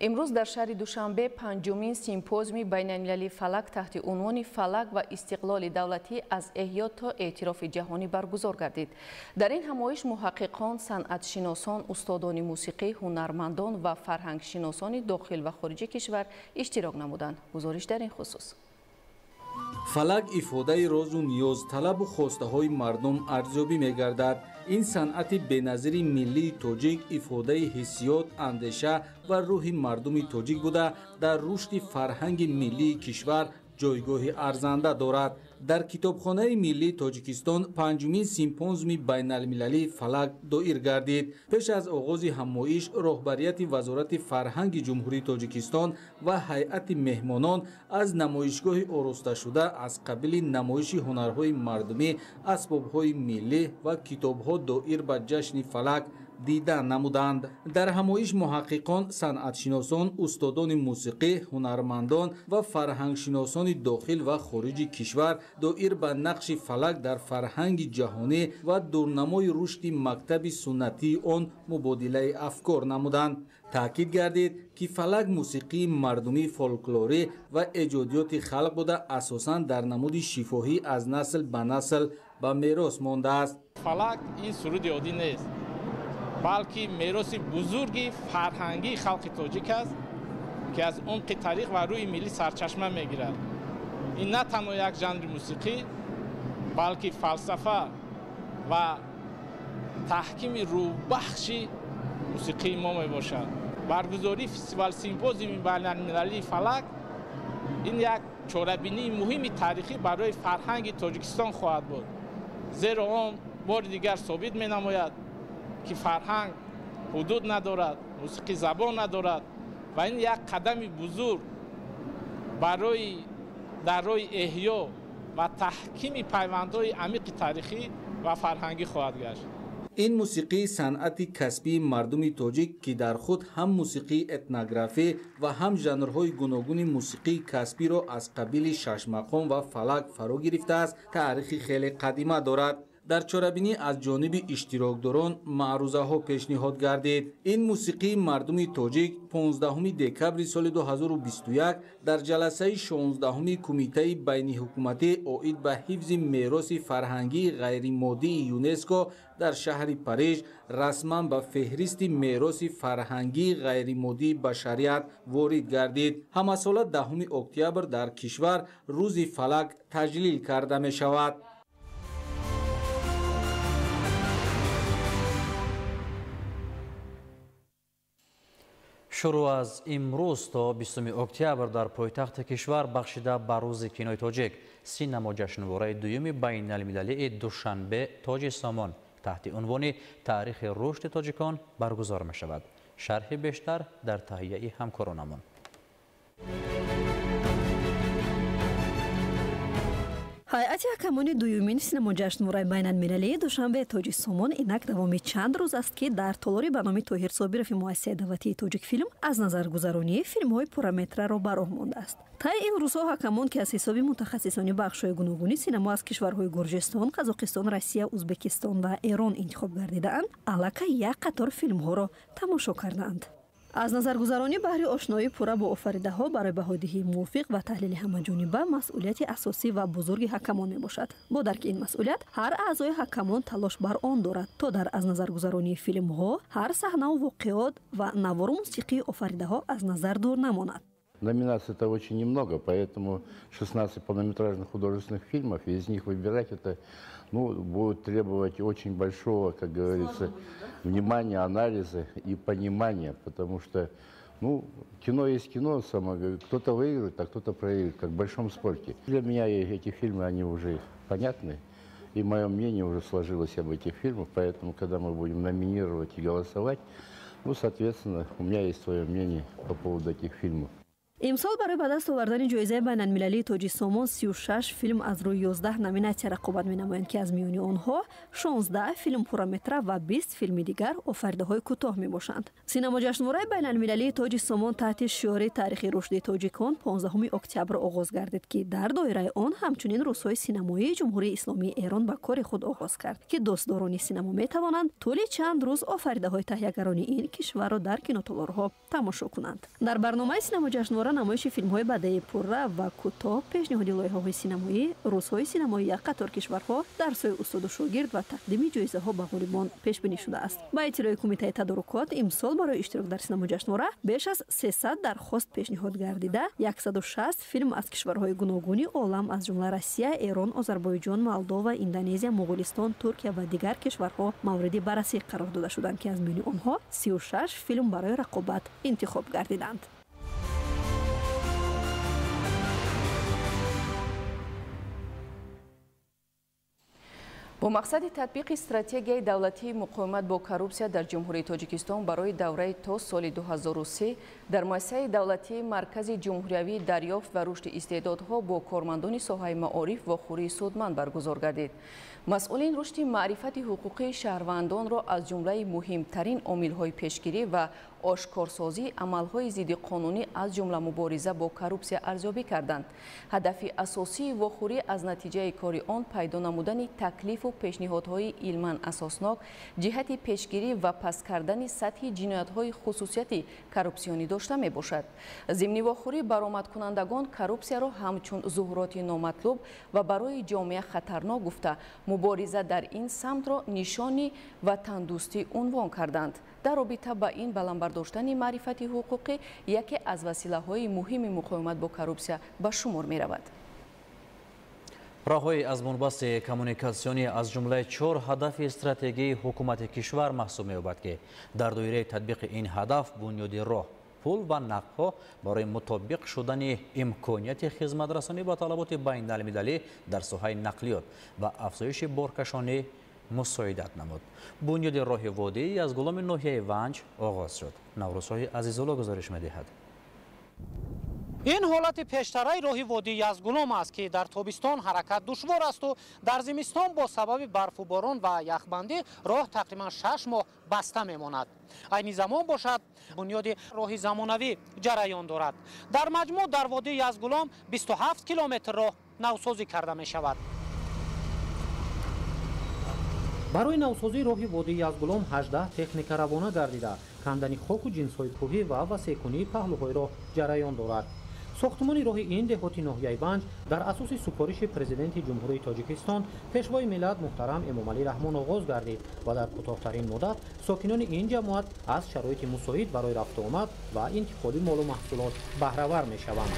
S2: Имрӯз дар шаҳри Душанбе панҷумин симпозиуми байналмилалии фалак таҳти унвони «Фалак ва истиқлоли давлатӣ аз эҳё то эътирофи ҷаҳонӣ» баргузор гардид. Дар ин ҳамоиш муҳаққиқон, санъатшиносон, устодони мусиқӣ, ҳунармандон ва фарҳангшиносони дохил ва хориҷи кишвар иштирок намуданд. Гузориш дар ин хусус.
S18: Фалак ифодаи розу ниёз, талабу хостаҳои мардум арзёбӣ мегардад. Ин санъати беназири миллии тоҷик ифодаи ҳиссиёт, андеша ва рӯҳи мардуми тоҷик буда, дар рушди фарҳанги миллии кишвар ҷойгоҳи арзанда дорад. Дар китобхонаи миллии Тоҷикистон панҷумин симпозиуми байналмилалии фалак доир гардид. Пеш аз оғози ҳамоиш роҳбарияти Вазорати фарҳанги Ҷумҳурии Тоҷикистон ва ҳайати меҳмонон аз намоишгоҳи оросташуда аз қабили намоиши ҳунарҳои мардумӣ, асбобҳои миллӣ ва китобҳо доир ба ҷашни фалак дида намуданд. Дар ҳамоиш муҳаққиқон, санъатшиносон, устодони мусиқӣ, ҳунармандон ва фарҳангшиносони дохил ва хориҷи кишвар доир ба нақши фалак дар фарҳанги ҷаҳонӣ ва дурнамои рушди мактаби суннатии он мубодилаи афкор намуданд. Таъкид гардид, ки фалак мусиқии мардумии фолклорӣ ва эҷодиёти халқ буда, асосан дар намуди шифоҳӣ аз насл ба насл ба мерос мондааст.
S19: Фалак ин суруди оддӣ нест, балки мероси бузурги фарҳангии халқи тоҷик аст, ки аз умқи таърих ва рӯҳи миллӣ сарчашма мегирад. Ин на танҳо як жанри мусиқӣ, балки фалсафа ва таҳкими рӯҳбахши мусиқии мо мебошад. Баргузории фестивал симпозиуми байналмилалии фалак ин як чорабинии муҳими таърихӣ барои фарҳанги Тоҷикистон хоҳад буд, зеро он бори дигар собит менамояд, ки фарҳанг ҳудуд надорад, мусиқӣ забон надорад Ва ин як қадами бузург барои дар роҳи эҳё ва таҳкими пайвандҳои амиқи таърихӣ ва фарҳангӣ хоҳад гашт.
S18: Ин мусиқии санъати касбии мардуми тоҷик, ки дар худ ҳам мусиқии этнографӣ ва ҳам жанрҳои гуногуни мусиқии касбиро аз қабили шашмақом ва фалак фаро гирифтааст, таърихи хеле қадима дорад. Дар чорабинӣ аз ҷониби иштирокдорон маърузаҳо пешниҳод гардид. Ин мусиқии мардуми тоҷик 15 декабри соли 2021 дар ҷаласаи 16 Кумитаи байниҳукуматӣ оид ба ҳифзи мероси фарҳангии ғайримоддии ЮНЕСКО дар шаҳри Париж расман ба феҳристи мероси фарҳангии ғайримоддии башарият ворид гардид. Ҳамасола 10 октябр дар кишвар Рӯзи фалак таҷлил карда мешавад.
S6: Шурӯъ аз имрӯз то 20 октябр дар пойтахти кишвар бахшида ба Рӯзи кинои тоҷик синамоҷашнвораи дуюми байналмилалии Душанбе Тоҷи Сомон таҳти унвони таърихи рушди тоҷикон баргузор мешавад. Шарҳи бештар дар таҳияи ҳамкоронамон.
S20: Ҳайати ҳакамони дуюмин синамоҷашнвораи байналмилалии Душанбе Тоҷи Сомон инак давоми чанд рӯз аст, ки дар толори ба номи Тоҳир Собирови муассисаи давлатии Тоҷикфилм аз назаргузаронии филмҳои пурраметраро ба роҳ мондааст. Таи ин рӯзҳо ҳакамон, ки аз ҳисоби мутахассисони бахшҳои гуногуни синамо аз кишварҳои Гурҷистон, Қазоқистон, Россия, Узбекистон ва Эрон интихоб гардидаанд, аллакай як қатор филмҳоро тамошо кардаанд. Аз назаргузаронӣ баҳри ошноии пурра бо офаридаҳо барои баҳодиҳии мувофиқ ва таҳлили ҳамаҷониба масъулияти асосӣ ва бузурги ҳакамон мебошад. Бо дарки ин масъулият ҳар аъзои ҳакамон талош бар он дорад, то дар аз назаргузаронии филмҳо ҳар саҳнаву воқеот ва навору мусиқии офаридаҳо аз назар дур намонад.
S21: Номинаций-то очень немного, поэтому 16 полнометражных художественных фильмов, из них выбирать это, ну, будет требовать очень большого, как говорится, внимания, анализа и понимания, потому что, ну, кино есть кино, кто-то выиграет, а кто-то проиграет, как в большом спорте. Для меня эти фильмы, они уже понятны, и мое мнение уже сложилось об этих фильмах, поэтому, когда мы будем номинировать и голосовать, ну, соответственно, у меня есть свое мнение по поводу этих фильмов.
S20: Имсол барои ба даст овардани ҷоизаи байналмилалии Тоҷи Сомон 36 филм аз рӯи 11 номинатсия рақобат менамоянд, ки аз миёни онҳо 16 филм пурраметра ва 20 филми дигар офаридаҳои кӯтоҳ мебошанд. Синамоҷашнвораи байналмилалии Тоҷи Сомон таҳти шиори таърихи рушди тоҷикон 15 октябр оғоз гардид, ки дар доираи он ҳамчунин рӯзҳои синамоии Ҷумҳурии Исломии Эрон ба кори худ оғоз кард, ки дӯстдорони синамо метавонанд тӯли чанд рӯз офаридаҳои таҳиягарони ин кишварро дар кинотолорҳо тамошо кунанд. Дар барномаи синамоҷашнвора намоиши филмҳои баъдаи пурра ва кӯтоҳ, пешниҳоди лоиҳаҳои синамоӣ, рӯзҳои синамоии як қатор кишварҳо, дарсҳои устоду шогирд ва тақдими ҷоизаҳо ба ғолибон пешбинӣ шудааст. Ба иттилои Кумитаи тадорукот, имсол барои иштирок дар синамоҷашнвора беш аз 300 дархост пешниҳод гардида, 160 филм аз кишварҳои гуногуни олам, аз ҷумла Россия, Эрон, Озарбойҷон, Молдова, Индонезия, Моғулистон, Туркия ва дигар кишварҳо мавриди баррасӣ қарор дода шуданд, ки аз миёни онҳо 36 филм барои рақобат интихоб гардиданд.
S2: Бо мақсади татбиқи стратегияи давлатии муқовимат бо коррупсия дар Ҷумҳурии Тоҷикистон барои давраи то соли 2003 дар муассисаи давлатии Маркази ҷумҳуриявии дарёфт ва рушди истеъдодҳо бо кормандони соҳаи маориф вохӯрии судманд баргузор гардид. Масъулин рушди маърифати ҳуқуқии шаҳрвандонро аз ҷумлаи муҳимтарин омилҳои пешгирӣ ва ошкорсозии амалҳои зиддиқонунӣ аз ҷумла мубориза бо коррупсия арзёбӣ карданд. Ҳадафи асосии вохӯрӣ аз натиҷаи кори он пайдо намудани таклифу пешниҳодҳои илман асоснок ҷиҳати пешгирӣ ва паст кардани сатҳи ҷиноятҳои хусусияти коррупсионӣ дошта мебошад. Зимни вохӯрӣ баромадкунандагон коррупсияро ҳамчун зуҳуроти номатлуб ва барои ҷомеа хатарнок гуфта, мубориза дар ин самтро нишони ватандӯстӣ унвон карданд. Дар робита ба ин баланд бардоштани маърифати ҳуқуқӣ яке аз василаҳои муҳими муқовимат бо коррупсия ба шумор меравад.
S6: Роҳҳои аз бунбасти коммуникатсионӣ аз ҷумлаи 4 ҳадафи стратегии ҳукумати кишвар маҳсуб меёбад, ки дар доираи татбиқи ин ҳадаф бунёди роҳ, пул ва нақдҳо барои мутобиқ шудани имконияти хизматрасонӣ ба талаботи байналмилалӣ дар соҳаи нақлиёт ва афзоиши боркашонӣ мусоидат намуд. Бунёди роҳи водии аз гуломи ноҳияи Ванҷ оғоз шуд. Наврӯзҳои Азизулло гузориш медиҳад.
S1: Ин ҳолати пештараи роҳи водии Язгулом аст, ки дар тобистон ҳаракат душвор асту дар зимистон бо сабаби барфу борон ва яхбандӣ роҳ тақрибан 6 моҳ баста мемонад. Айни замон бошад, бунёди роҳи замонавӣ ҷараён дорад. Дар маҷмӯъ дар водии Язгулом 27 километр роҳ навсозӣ карда мешавад. Барои навсозии роҳи водии Язгулом 18 техника равона гардида, кандани хоку ҷинсҳои кӯҳӣ ва васеъкунии паҳлӯҳои роҳ ҷараён дорад. Сохтмони роҳи ин деҳоти ноҳияи Ванҷ дар асоси супориши Президенти Ҷумҳурии Тоҷикистон, Пешвои миллат муҳтарам Эмомалӣ Раҳмон оғоз гардид ва дар кӯтоҳтарин муддат сокинони ин ҷамоат аз шароити мусоид барои рафтуомад ва интиқоли молу маҳсулот баҳравар мешаванд.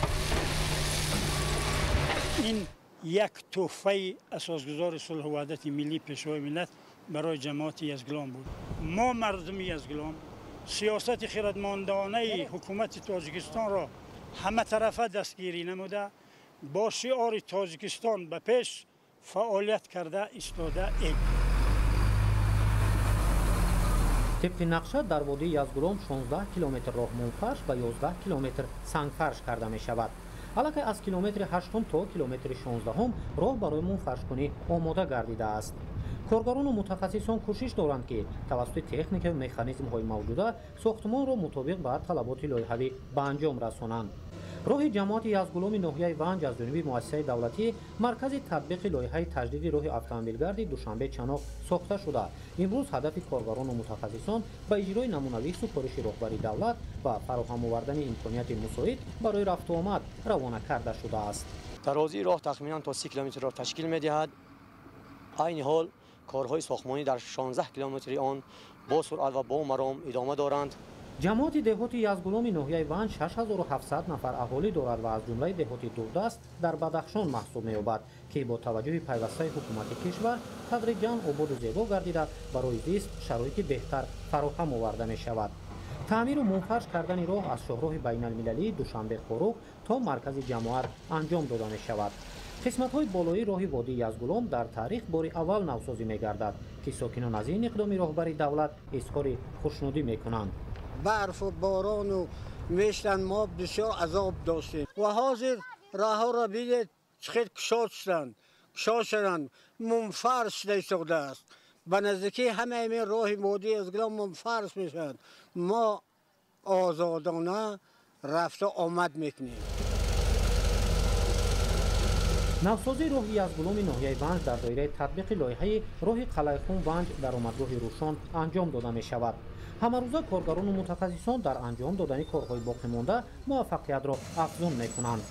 S22: Ин як тӯҳфаи асосгузори сулҳу ваҳдати миллӣ, Пешвои миллат барои ҷамоати Язгулом буд. Мо мардуми Язгулом сиёсати хирадмандонаи ҳукумати Тоҷикистонро ҳаматарафа дастгирӣ намуда, бо шиори Тоҷикистон ба пеш фаъолият карда истодаем.
S1: Тибқи нақша дар водии Язгулом 16 километр роҳ мунфарш ва 11 километр сангфарш карда мешавад. Аллакай аз километри 8 то километри 16 роҳ барои мунфаршкунӣ омода гардидааст. Коргарону мутахассисон кӯшиш доранд, ки тавассути техникаю механизмҳои мавҷуда сохтмонро мутобиқ ба талаботи лоиҳавӣ ба анҷом расонанд. Роҳи ҷамоати Язгуломи ноҳияи Ванҷ аз ҷониби муассисаи давлатӣ Маркази татбиқи лоиҳаи таҷдиди роҳи автомобилгарди Душанбе-Чаноқ сохта шуда, имрӯз ҳадафи коргарону мутахассисон ба иҷрои намунавии супориши роҳбари давлат ва фароҳам овардани имконияти мусоид барои рафтуомад равона карда шудааст.
S23: Дарозии роҳ тахминан то 30 километрро ташкил медиҳад. Айни ҳол корҳои сохтмонӣ дар 16 километри он бо суръат ва бо маром идома доранд.
S1: Ҷамоати деҳоти Язгуломи ноҳияи Ванҷ 6700 нафар аҳолӣ дорад ва аз ҷумлаи деҳоти дурдаст дар Бадахшон маҳсуб меёбад, ки бо таваҷҷӯҳи пайвастаи ҳукумати кишвар тадриҷан ободу зебо гардида, барои зист шароити беҳтар фароҳам оварда мешавад. Таъмиру мунфарш кардани роҳ аз шоҳроҳи байналмилалии Душанбе-Хоруғ то маркази ҷамоат анҷом дода мешавад. Қисматҳои болоии роҳи водии Язгулом дар таърих бори аввал навсозӣ мегардад, ки сокинон аз ин иқдоми роҳбари давлат изҳори хушнудӣ мекунанд.
S8: Барфу борону мештан, мо бисёр азоб доштем ва ҳозир роҳҳоро бинед, чӣ хел кушод шуданд, кушод шуданд, мунфарш шуда истодааст. Ба наздикӣ ҳамаи ин роҳи водии Язгулом мунфарш мешавад. Мо озодона рафту омад мекунем.
S1: Навсозии роҳи Язгуломи ноҳияи Ванҷ дар доираи татбиқи лоиҳаи роҳи Қалайхум Ванҷ дар омадгоҳи Рӯшон анҷом дода мешавад. Ҳамарӯза коргарону мутахассисон дар анҷом додани корҳои боқимонда муваффақиятро афзун мекунанд.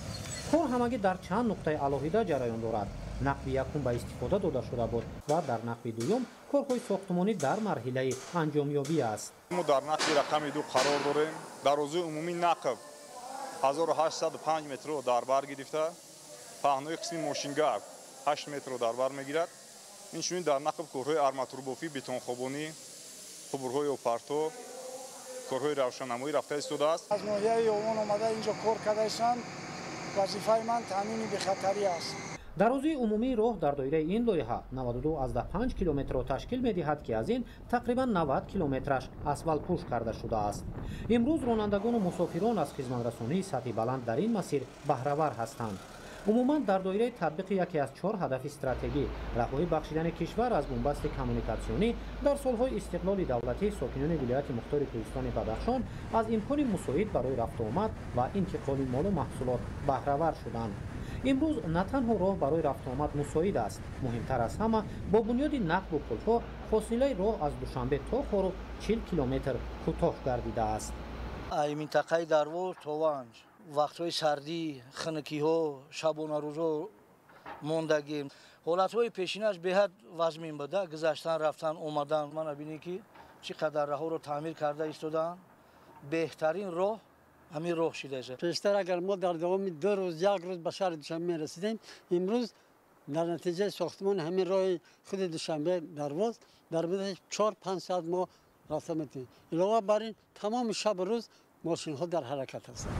S1: Кор ҳамагӣ дар чанд нуқтаи алоҳида ҷараён дорад. Нақби якум ба истифода дода шуда буд ва дар нақби дуюм корҳои сохтмонӣ дар марҳилаи анҷомёбӣ аст.
S24: Мо дар нақби рақами 2 қарор дорем. Дарозии умумии нақб 1805 метрро дар бар гирифта, паҳнои қисми мошингард 8 метрро дар бар мегирад. Инчунин дар нақб корҳои арматурбофӣ, бетонхобонӣ, қубурҳои обпарто, корҳои равшаннамоӣ рафта истодааст.
S25: Аз ноҳияи Ёвон омада инҷо кор карда истам. Вазифаи ман таъмини бехатарӣ аст.
S1: Дарозии умумии роҳ дар доираи ин лоиҳа 92,5 километрро ташкил медиҳад, ки аз ин тақрибан 90 километраш асфалтпӯш карда шудааст. Имрӯз ронандагону мусофирон аз хизматрасонии сатҳи баланд дар ин масир баҳравар ҳастанд. Умуман дар доираи татбиқи яке аз 4 ҳадафи стратегӣ, раҳоӣ бахшидани кишвар аз бунбасти коммуникатсионӣ, дар солҳои истиқлоли давлатӣ сокинони вилояти мухтори кӯҳистони Бадахшон аз имкони мусоид барои рафтуомад ва интиқоли молу маҳсулот баҳравар шуданд. Имрӯз на танҳо роҳ барои рафтуомад мусоид аст, муҳимтар аз ҳама бо бунёди нақбу пулҳо фосилаи роҳ аз Душанбе то Хоруғ 40 километр кӯтоҳ гардидааст.
S26: Ай минтақаи Дарвоз то Ванҷ вақтҳои сардӣ, хунукиҳо, шабонарӯзҳо мондагӣ. Ҳолатҳои пешинаш беҳад вазмин буда, гузаштан, рафтан, омадан. Мана бинед, ки чӣ қадар раҳоро таъмир карда истодаанд. Беҳтарин роҳ ҳамин роҳ шудааст.
S25: Пештар агар мо дар давоми 2 рӯз, 1 рӯз ба шаҳри Душанбе мерасидем, имрӯз дар натиҷаи сохтмони ҳамин роҳи худи Душанбе Дарвоз дар муддати 4-5 соат мо рафта метавонем. Илова бар ин, тамоми шабу рӯз мошинҳо дар ҳаракат ҳастанд.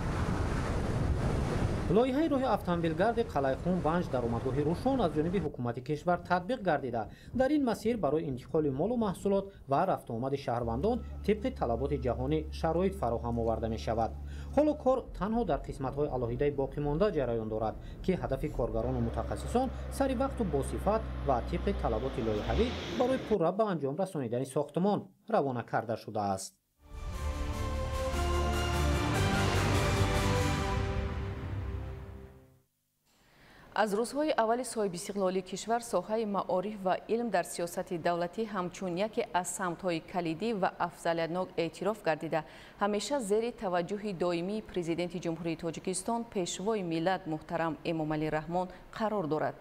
S1: Лоиҳаи роҳи автомобилгарди Қалайхум Ванҷ дар омадгоҳи Рӯшон аз ҷониби ҳукумати кишвар татбиқ гардида, дар ин масир барои интиқоли молу маҳсулот ва рафтуомади шаҳрвандон тибқи талаботи ҷаҳонӣ шароит фароҳам оварда мешавад. Ҳоло кор танҳо дар қисматҳои алоҳидаи боқимонда ҷараён дорад, ки ҳадафи коргарону мутахассисон сари вақту босифат ва тибқи талаботи лоиҳавӣ барои пурра ба анҷом расонидани сохтмон равона карда шудааст.
S2: Аз рӯзҳои аввали соҳибистиқлолии кишвар соҳаи маориф ва илм дар сиёсати давлатӣ ҳамчун яке аз самтҳои калидӣ ва афзалиятнок эътироф гардида, ҳамеша зери таваҷҷӯҳи доимии Президенти Ҷумҳурии Тоҷикистон, Пешвои миллат муҳтарам Эмомалӣ Раҳмон қарор дорад.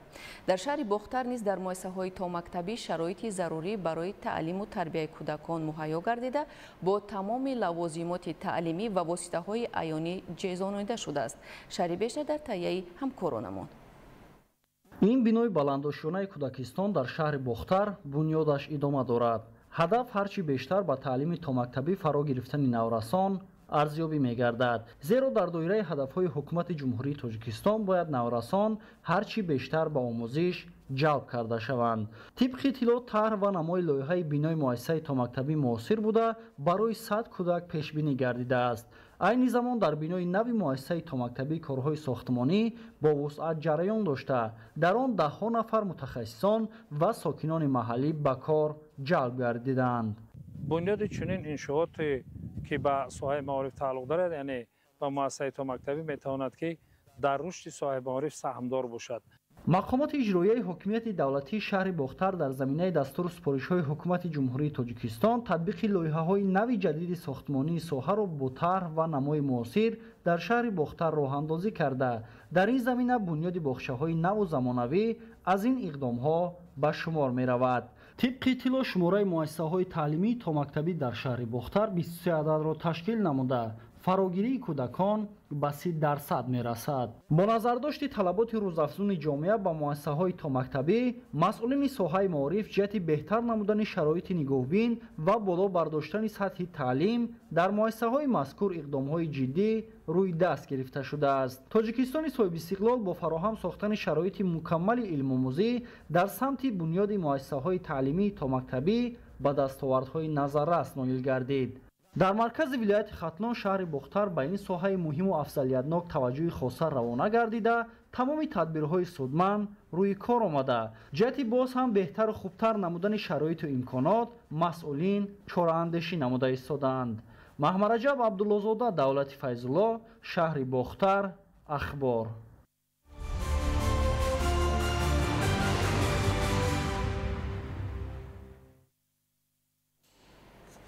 S2: Дар шаҳри Бохтар низ дар муассисаҳои томактабӣ шароити зарурӣ барои таълиму тарбияи кӯдакон муҳайё гардида, бо тамоми лавозимоти таълимӣ ва воситаҳои аёнӣ ҷезонида шудааст. Шарҳи бештар дар таҳияи ҳамкоронамон.
S3: Ин бинои баландошёнаи кӯдакистон дар шаҳри Бохтар бунёдаш идома дорад. Ҳадаф ҳарчи бештар ба таълими томактабӣ фаро гирифтани наврасон арзёбӣ мегардад. Зеро дар доираи ҳадафҳои ҳукумати Ҷумҳурии Тоҷикистон бояд наврасон ҳарчи бештар ба омӯзиш ҷалб карда шаванд. Тибқи иттилоъ, тарҳ ва намои лоиҳаи бинои муассисаи томактабӣ муосир буда, барои 100 кӯдак пешбинӣ гардидааст. Айни замон дар бинои нави муассисаи томактабӣ корҳои сохтмонӣ бо вусъат ҷараён дошта, дар он даҳҳо нафар мутахассисон ва сокинони маҳаллӣ ба кор ҷалб гардиданд.
S4: Бунёди чунин иншооте ки ба соҳаи маориф тааллуқ дорад, яъне ба муассисаи томактабӣ, метавонад ки дар рушди соҳаи маориф саҳмдор бошад.
S3: Мақомоти иҷроияи ҳокимияти давлатии шаҳри Бохтар дар заминаи дастуру супоришҳои ҳукумати Ҷумҳурии Тоҷикистон татбиқи лоиҳаҳои нави ҷадиди сохтмонии соҳаро бо тарҳ ва намои муосир дар шаҳри Бохтар роҳандозӣ карда, дар ин замина бунёди боғчаҳои наву замонавӣ аз ин иқдомҳо ба шумор меравад. Тибқи иттилоъ, шумораи муассисаҳои таълимии томактабӣ дар шаҳри Бохтар 23 ададро ташкил намуда, фарогирии кӯдакон ба 30% мерасад. Бо назардошти талаботи рӯзафзуни ҷомеа ба муассисаҳои томактабӣ, масъулини соҳаи маориф ҷиҳати беҳтар намудани шароити нигоҳбин ва боло бардоштани сатҳи таълим дар муассисаҳои мазкур иқдомҳои ҷиддӣ рӯи даст гирифта шудааст. Тоҷикистони соҳибистиқлол бо фароҳам сохтани шароити мукаммали илмомӯзӣ дар самти бунёди муассисаҳои таълимии томактабӣ ба дастовардҳои назаррас ноил гардид. Дар маркази вилояти Хатлон шаҳри Бохтар ба ин соҳаи муҳиму афзалиятнок таваҷҷӯҳи хоса равона гардида, тамоми тадбирҳои судманд рӯи кор омада, ҷиҳати боз ҳам беҳтару хубтар намудани шароиту имконот масъулин чораандешӣ намуда истодаанд. Маҳмараҷаб Абдуллозода, Давлати Файзулло, шаҳри Бохтар, Ахбор.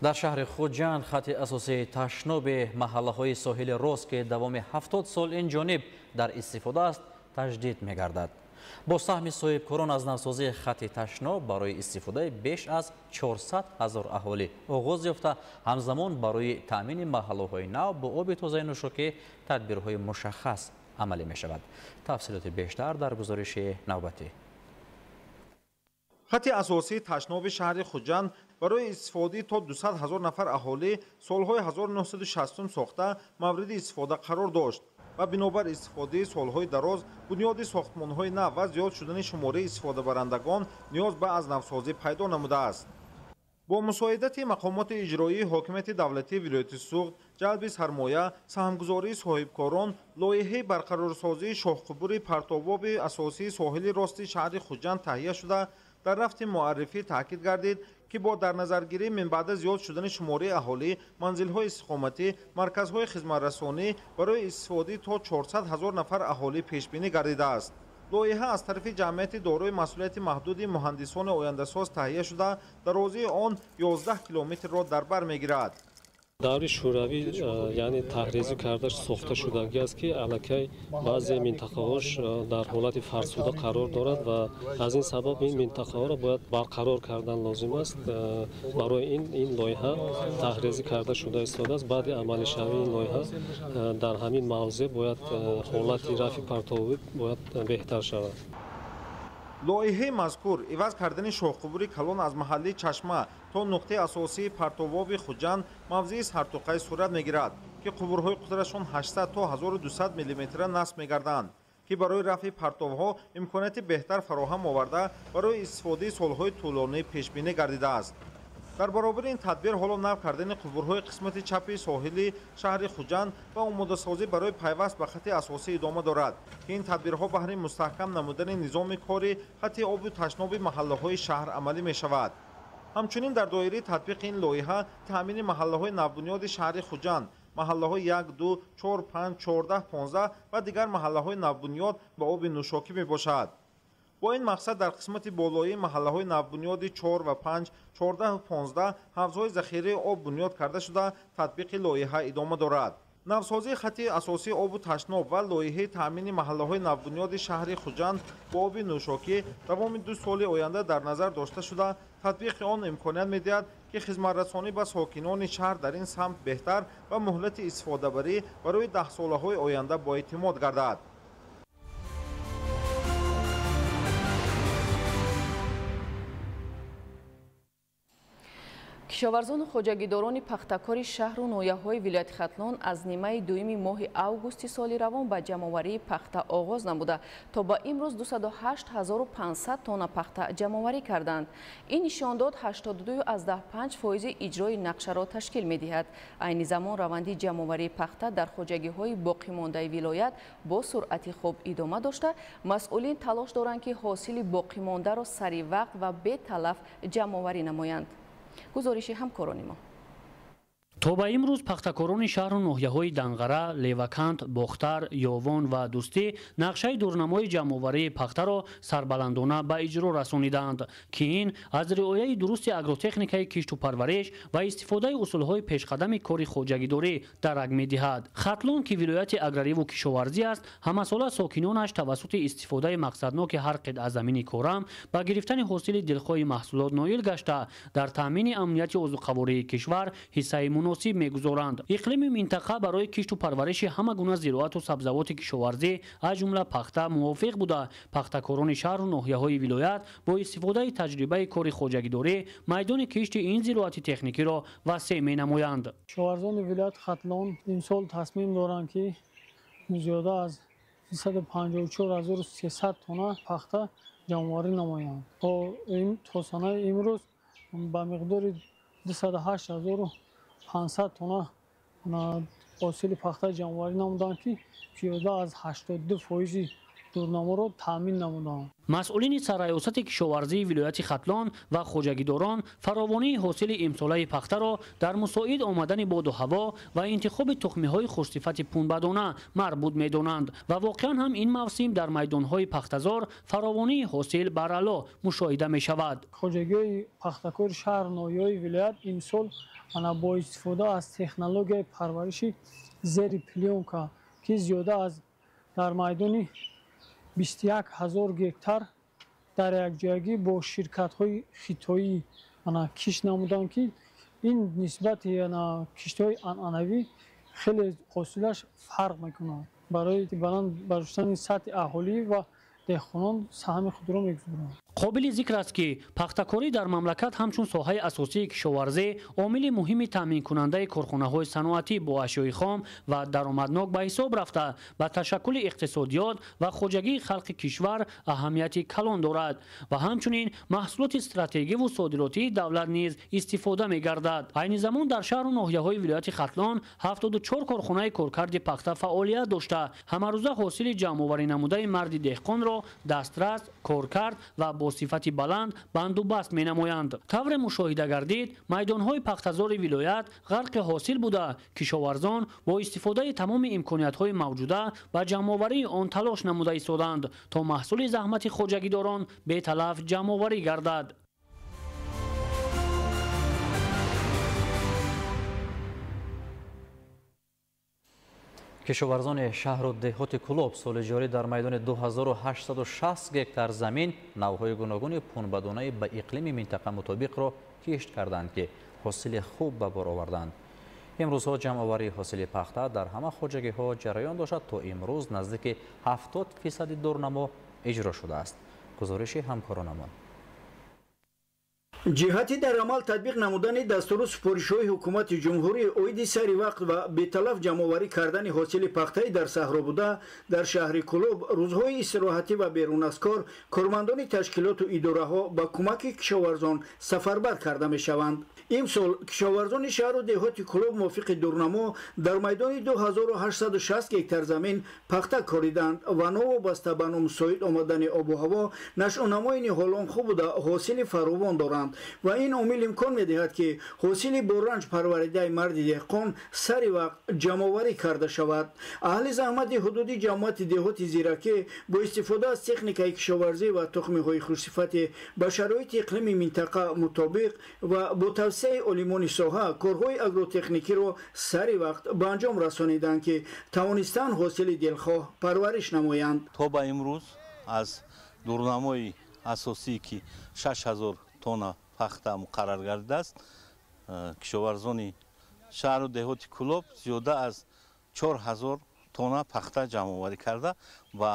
S6: Дар шаҳри Хуҷанд хати асосии ташноби маҳаллаҳои соҳили рост, ки давоми 70 сол ин ҷониб дар истифода аст, таҷдид мегардад. Бо саҳми соҳибкорон аз навсозии хати ташноб барои истифодаи беш аз 400 ҳазор аҳолӣ оғоз ёфта, ҳамзамон барои таъмини маҳаллаҳои нав бо оби тозаи нӯшокӣ тадбирҳои мушаххас амалӣ мешавад. Тафсилоти бештар дар гузориши навбатӣ.
S5: Хати асосии ташноби шаҳри Хуҷанд барои истифодаи то 200 ҳазор нафар аҳолӣ солҳои 1960 сохта мавриди истифода қарор дошт ва бинобар истифодаи солҳои дароз бунёди сохтмонҳои нав ва зиёд шудани шумораи истифодабарандагон ниёз ба аз навсозӣ пайдо намудааст. Бо мусоидати мақомоти иҷроии ҳокимияти давлатии вилояти Суғд, ҷалби сармоя, саҳмгузории соҳибкорон, лоиҳаи барқарорсозии шоҳқубури партобоби асосии соҳили рости шаҳри Хуҷанд таҳия шуда, дар рафти муаррифӣ таъкид гардид, ки бо дар назаргирии минбаъда зиёд шудани шумораи аҳолӣ, манзилҳои истиқоматӣ, марказҳои хизматрасонӣ барои истифодаи то 400 ҳазор нафар аҳолӣ пешбинӣ гардидааст. Лоиҳа аз тарафи ҷамъияти дорои масъулияти маҳдуди муҳандисони ояндасоз таҳия шуда, дарозии он 11 километрро дар бар мегирад.
S7: Даври шӯравӣ, яъне таҳризӣ карда сохта шудагӣ аст, ки аллакай баъзе минтақаҳош дар ҳолати фарсуда қарор дорад ва аз ин сабаб ин минтақаҳоро бояд барқарор кардан лозим аст. Барои ин лоиҳа таҳризӣ карда шуда истодааст. Баъди амалишавии ин лоиҳа дар ҳамин мавзеъ бояд ҳолати рафъи партовӣ бояд беҳтар шавад.
S5: Лоиҳаи мазкур иваз кардани шоҳқубури калон аз маҳаллии Чашма то нуқтаи асосии партобоби Хуҷанд мавзеи Сартуқай сурат мегирад, ки қубурҳои қутрашон 800 то 1200 мм насб мегарданд, ки барои рафъи партовҳо имконияти беҳтар фароҳам оварда, барои истифодаи солҳои тӯлонӣ пешбинӣ гардидааст. Дар баробари ин тадбир ҳоло нав кардани қубурҳои қисмати чапи соҳили шаҳри Хуҷанд ва омодасозӣ барои пайваст ба хати асосӣ идома дорад, ки ин тадбирҳо баҳри мустаҳкам намудани низоми кори хати обу ташноби маҳаллаҳои шаҳр амалӣ мешавад. Ҳамчунин дар доираи татбиқи ин лоиҳа таъмини маҳаллаҳои навбунёди шаҳри Хуҷанд, маҳаллаҳои 1, 2, 4, 5, 14, 15 ва дигар маҳаллаҳои навбунёд ба оби нӯшокӣ мебошад. Бо ин мақсад дар қисмати болоии маҳаллаҳои навбунёди 4 ва 5, 14 ва 15 ҳавзҳои захираи об бунёд карда шуда, татбиқи лоиҳа идома дорад. Навсозии хати асосии обу ташноб ва лоиҳаи таъмини маҳаллаҳои навбунёди шаҳри Хуҷанд бо оби нӯшокӣ давоми 2 соли оянда дар назар дошта шуда, татбиқи он имконият медиҳад, ки хизматрасонӣ ба сокинони шаҳр дар ин самт беҳтар ва муҳлати истифодабарӣ барои даҳсолаҳои оянда боэътимод гардад.
S2: Кишоварзону хоҷагидорони пахтакори шаҳру ноҳияҳои вилояти Хатлон аз нимаи дуюми моҳи августи соли равон ба ҷамъоварии пахта оғоз намуда, то ба имрӯз 208 500 тонна пахта ҷамъоварӣ карданд. Ин нишондод 82,5% иҷрои нақшаро ташкил медиҳад. Айни замон раванди ҷамъоварии пахта дар хоҷагиҳои боқимондаи вилоят бо суръати хуб идома дошта, масъулин талош доранд, ки ҳосили боқимондаро сари вақт ва беталаф ҷамъоварӣ намоянд. Гузориши ҳамкорони мо.
S10: То ба имрӯз пахтакорони шаҳру ноҳияҳои Данғара, Левакант, Бохтар, Ёвон ва Дӯстӣ нақшаи дурнамои ҷамъоварии пахтаро сарбаландона ба иҷро расонидаанд, ки ин аз риояи дурусти агротехникаи кишту парвариш ва истифодаи усулҳои пешқадами кори хоҷагидорӣ дарак медиҳад. Хатлон, ки вилояти аграриву кишоварзӣ аст, ҳамасола сокинонаш тавассути истифодаи мақсадноки ҳар қитъа замини корам ба гирифтани ҳосили дилхоҳи маҳсулот ноил гашта, дар таъмини амнияти озуқавории кишвар ҳиссаи муносиб мегузоранд. Иқлими минтақа барои кишту парвариши ҳама гуна зироату сабзавоти кишоварзӣ, аз ҷумла пахта, мувофиқ буда, пахтакорони шаҳру ноҳияҳои вилоят бо истифодаи таҷрибаи кори хоҷагидорӣ майдони кишти ин зироати техникиро васеъ менамоянд.
S11: Кишоварзони вилояти Хатлон имсол тасмим доранд, ки зиёда аз 354 300 тонна пахта ҷамъоварӣ намоянд. То санаи имрӯз ба миқдори 208 500 тонна ҳосили пахта ҷамъоварӣ намуданд, ки зиёда аз 82% дурнаморо таъмин намуданд.
S10: Масъулини сарраёсати кишоварзии вилояти Хатлон ва хоҷагидорон фаровонии ҳосили имсолаи пахтаро дар мусоид омадани боду ҳаво ва интихоби тухмиҳои хушсифати пунбадона марбут медонанд ва воқеан ҳам ин мавсим дар майдонҳои пахтазор фаровонии ҳосил барало мушоҳида мешавад.
S11: Хоҷагиҳои пахтакори шаҳру ноҳияҳои вилоят имсол ана бо истифода аз технологияи парвариши зери плёнка, ки зиёда аз дар майдони 21 000 гектар дар якҷоягӣ бо ширкатҳои хитоӣ ана кишт намуданд, ки ин нисбати ана киштҳои анъанавӣ хеле ҳосилаш фарқ мекунад. Барои баланд бардоштани сатҳи аҳолӣ ва деҳқонон саҳми худро мегузоранд.
S10: Қобили зикр аст, ки пахтакорӣ дар мамлакат ҳамчун соҳаи асосии кишоварзӣ омили муҳими таъминкунандаи корхонаҳои саноатӣ бо ашёи хом ва даромаднок ба ҳисоб рафта, ба ташаккули иқтисодиёт ва хоҷагии халқи кишвар аҳамияти калон дорад ва ҳамчунин маҳсулоти стратегиву содиротии давлат низ истифода мегардад. Айни замон дар шаҳру ноҳияҳои вилояти Хатлон 74 корхонаи коркарди пахта фаъолият дошта, ҳамарӯза ҳосили ҷамъоварӣ намудаи марди деҳқонро дастрас, коркард ва бо сифати баланд бандубаст менамоянд. Тавре мушоҳида гардид, майдонҳои пахтазори вилоят ғарқи ҳосил буда, кишоварзон бо истифодаи тамоми имкониятҳои мавҷуда ба ҷамъоварии он талош намуда истоданд, то маҳсули заҳмати хоҷагидорон беталаф ҷамъоварӣ гардад.
S6: Кишоварзони шаҳру деҳоти Кӯлоб соли ҷорӣ дар майдони 2860 гектар замин навъҳои гуногуни пунбадонаи ба иқлими минтақа мутобиқро кишт карданд, ки ҳосили хуб ба бор оварданд. Имрӯзҳо ҷамъоварии ҳосили пахта дар ҳама хоҷагиҳо ҷараён дошта, то имрӯз наздики 70% дурнамо иҷро шудааст. Гузориши ҳамкоронамон.
S9: Ҷиҳати дар амал татбиқ намудани дастуру супоришҳои ҳукумати ҷумҳурӣ оиди сари вақт ва беталаф ҷамъоварӣ кардани ҳосили пахтаи дар саҳро буда дар шаҳри Кӯлоб рӯзҳои истироҳатӣ ва берун аз кор кормандони ташкилоту идораҳо ба кӯмаки кишоварзон сафарбар карда мешаванд. Имсол кишоварзони шаҳру деҳоти Кӯлоб мувофиқи дурнамо дар майдони 2860 гектар замин пахта кориданд ва новобаста ба номусоид омадани обу ҳаво нашъунамои ниҳолон хуб буда ҳосили фаровон доранд ва ин омил имкон медиҳад, ки ҳосили боранҷ парваридаи марди деҳқон сари вақт ҷамъоварӣ карда шавад. Аҳли заҳмати ҳудуди ҷамоати деҳоти Зиракӣ бо истифода аз техникаи кишоварзӣ ва тухмиҳои хушсифати ба шароити иқлими минтақа мутобиқ ва бо тавсияи олимони соҳа корҳои агротехникиро сари вақт ба анҷом расониданд, ки тавонистанд ҳосили дилхоҳ парвариш намоянд.
S12: То ба имрӯз аз дурнамои асосӣ, ки 6000 тонна пахта муқаррар гардидааст, кишоварзони шаҳру деҳоти Кӯлоб зиёда аз 4000 тонна пахта ҷамъоварӣ карда ва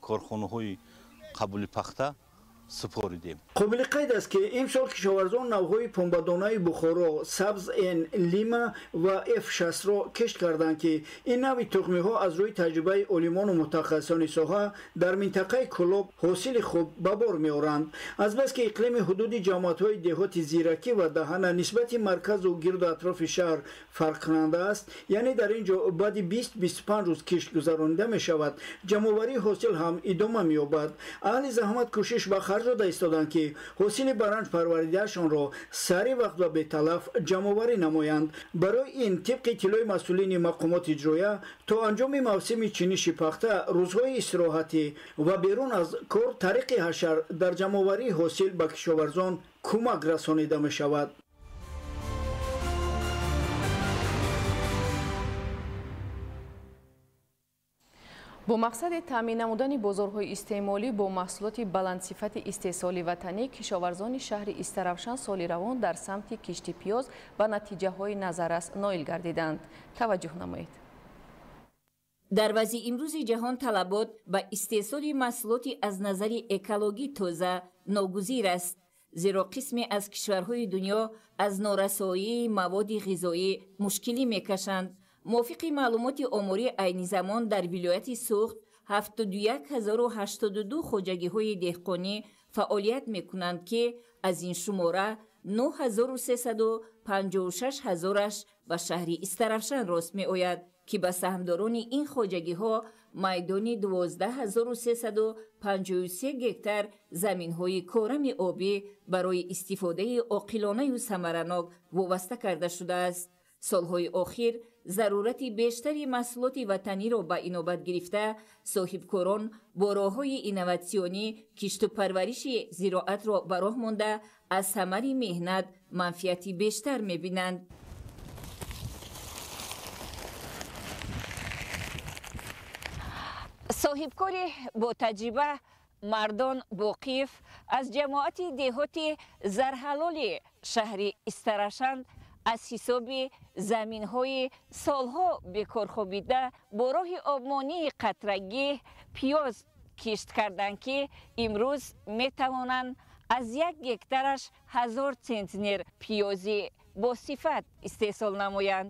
S12: корхонаҳои қабули пахта супоридем.
S9: Қобили қайд аст, ки имсол кишоварзон навъҳои пунбадонаи Бухоро, Сабз Н, Лима ва F6-ро кишт карданд, ки ин навъи тухмиҳо аз рӯи таҷрибаи олимону мутахассисони соҳа дар минтақаи Кӯлоб ҳосили хуб ба бор меоранд. Азбаски иқлими ҳудуди ҷамоатҳои деҳоти Зиракӣ ва Даҳана нисбати марказу гирду атрофи шаҳр фарқкунанда аст, яъне дар ин ҷо баъди 20-25 рӯз кишт гузаронида мешавад, ҷамъоварии ҳосил ҳам идома меёбад. Аҳли заҳмат кӯшиш ба харҷ дода истоданд, ки ҳосили баранҷ парваридаашонро сари вақт ва беталаф ҷамъоварӣ намоянд. Барои ин тибқи иттилои масъулини мақомоти иҷроя то анҷоми мавсими чиниши пахта рӯзҳои истироҳатӣ ва берун аз кор тариқи ҳашар дар ҷамъоварии ҳосил ба кишоварзон кӯмак расонида мешавад.
S2: Бо мақсади таъмин намудани бозорҳои истеъмолӣ бо маҳсулоти баландсифати истеҳсоли ватанӣ, кишоварзони шаҳри Истаравшан соли равон дар самти кишти пиёз ба натиҷаҳои назаррас ноил гардиданд. Таваҷҷӯҳ намоед.
S13: Дар вазъи имрӯзи ҷаҳон талабот ба истеҳсоли маҳсулоти аз назари экологӣ тоза ногузир аст, зеро қисме аз кишварҳои дунё аз норасоии маводи ғизоӣ мушкилӣ мекашанд. Мувофиқи маълумоти оморӣ, айни замон дар вилояти Суғд 71082 хоҷагиҳои деҳқонӣ фаъолият мекунанд, ки аз ин шумора 9356 ҳазораш ба шаҳри Истаравшан рост меояд, ки ба саҳмдорони ин хоҷагиҳо майдони 12353 гектар заминҳои корами обӣ барои истифодаи оқилонаю самаранок вобаста карда шудааст. Солҳои охир зарурати бештари маҳсулоти ватаниро ба инобат гирифта, соҳибкорон бо роҳҳои инноватсионӣ кишту парвариши зироатро ба роҳ монда, аз самари меҳнат манфиати бештар мебинанд. Соҳибкори бо таҷриба Мардон Боқиев аз ҷамоати деҳоти Зарҳалоли шаҳри Истаравшан аз ҳисоби заминҳои солҳо бекорхобида бо роҳи обмонии қатрагӣ пиёз кишт карданд, ки имрӯз метавонанд аз як гектараш 1000 центнер пиёзи босифат истеҳсол намоянд.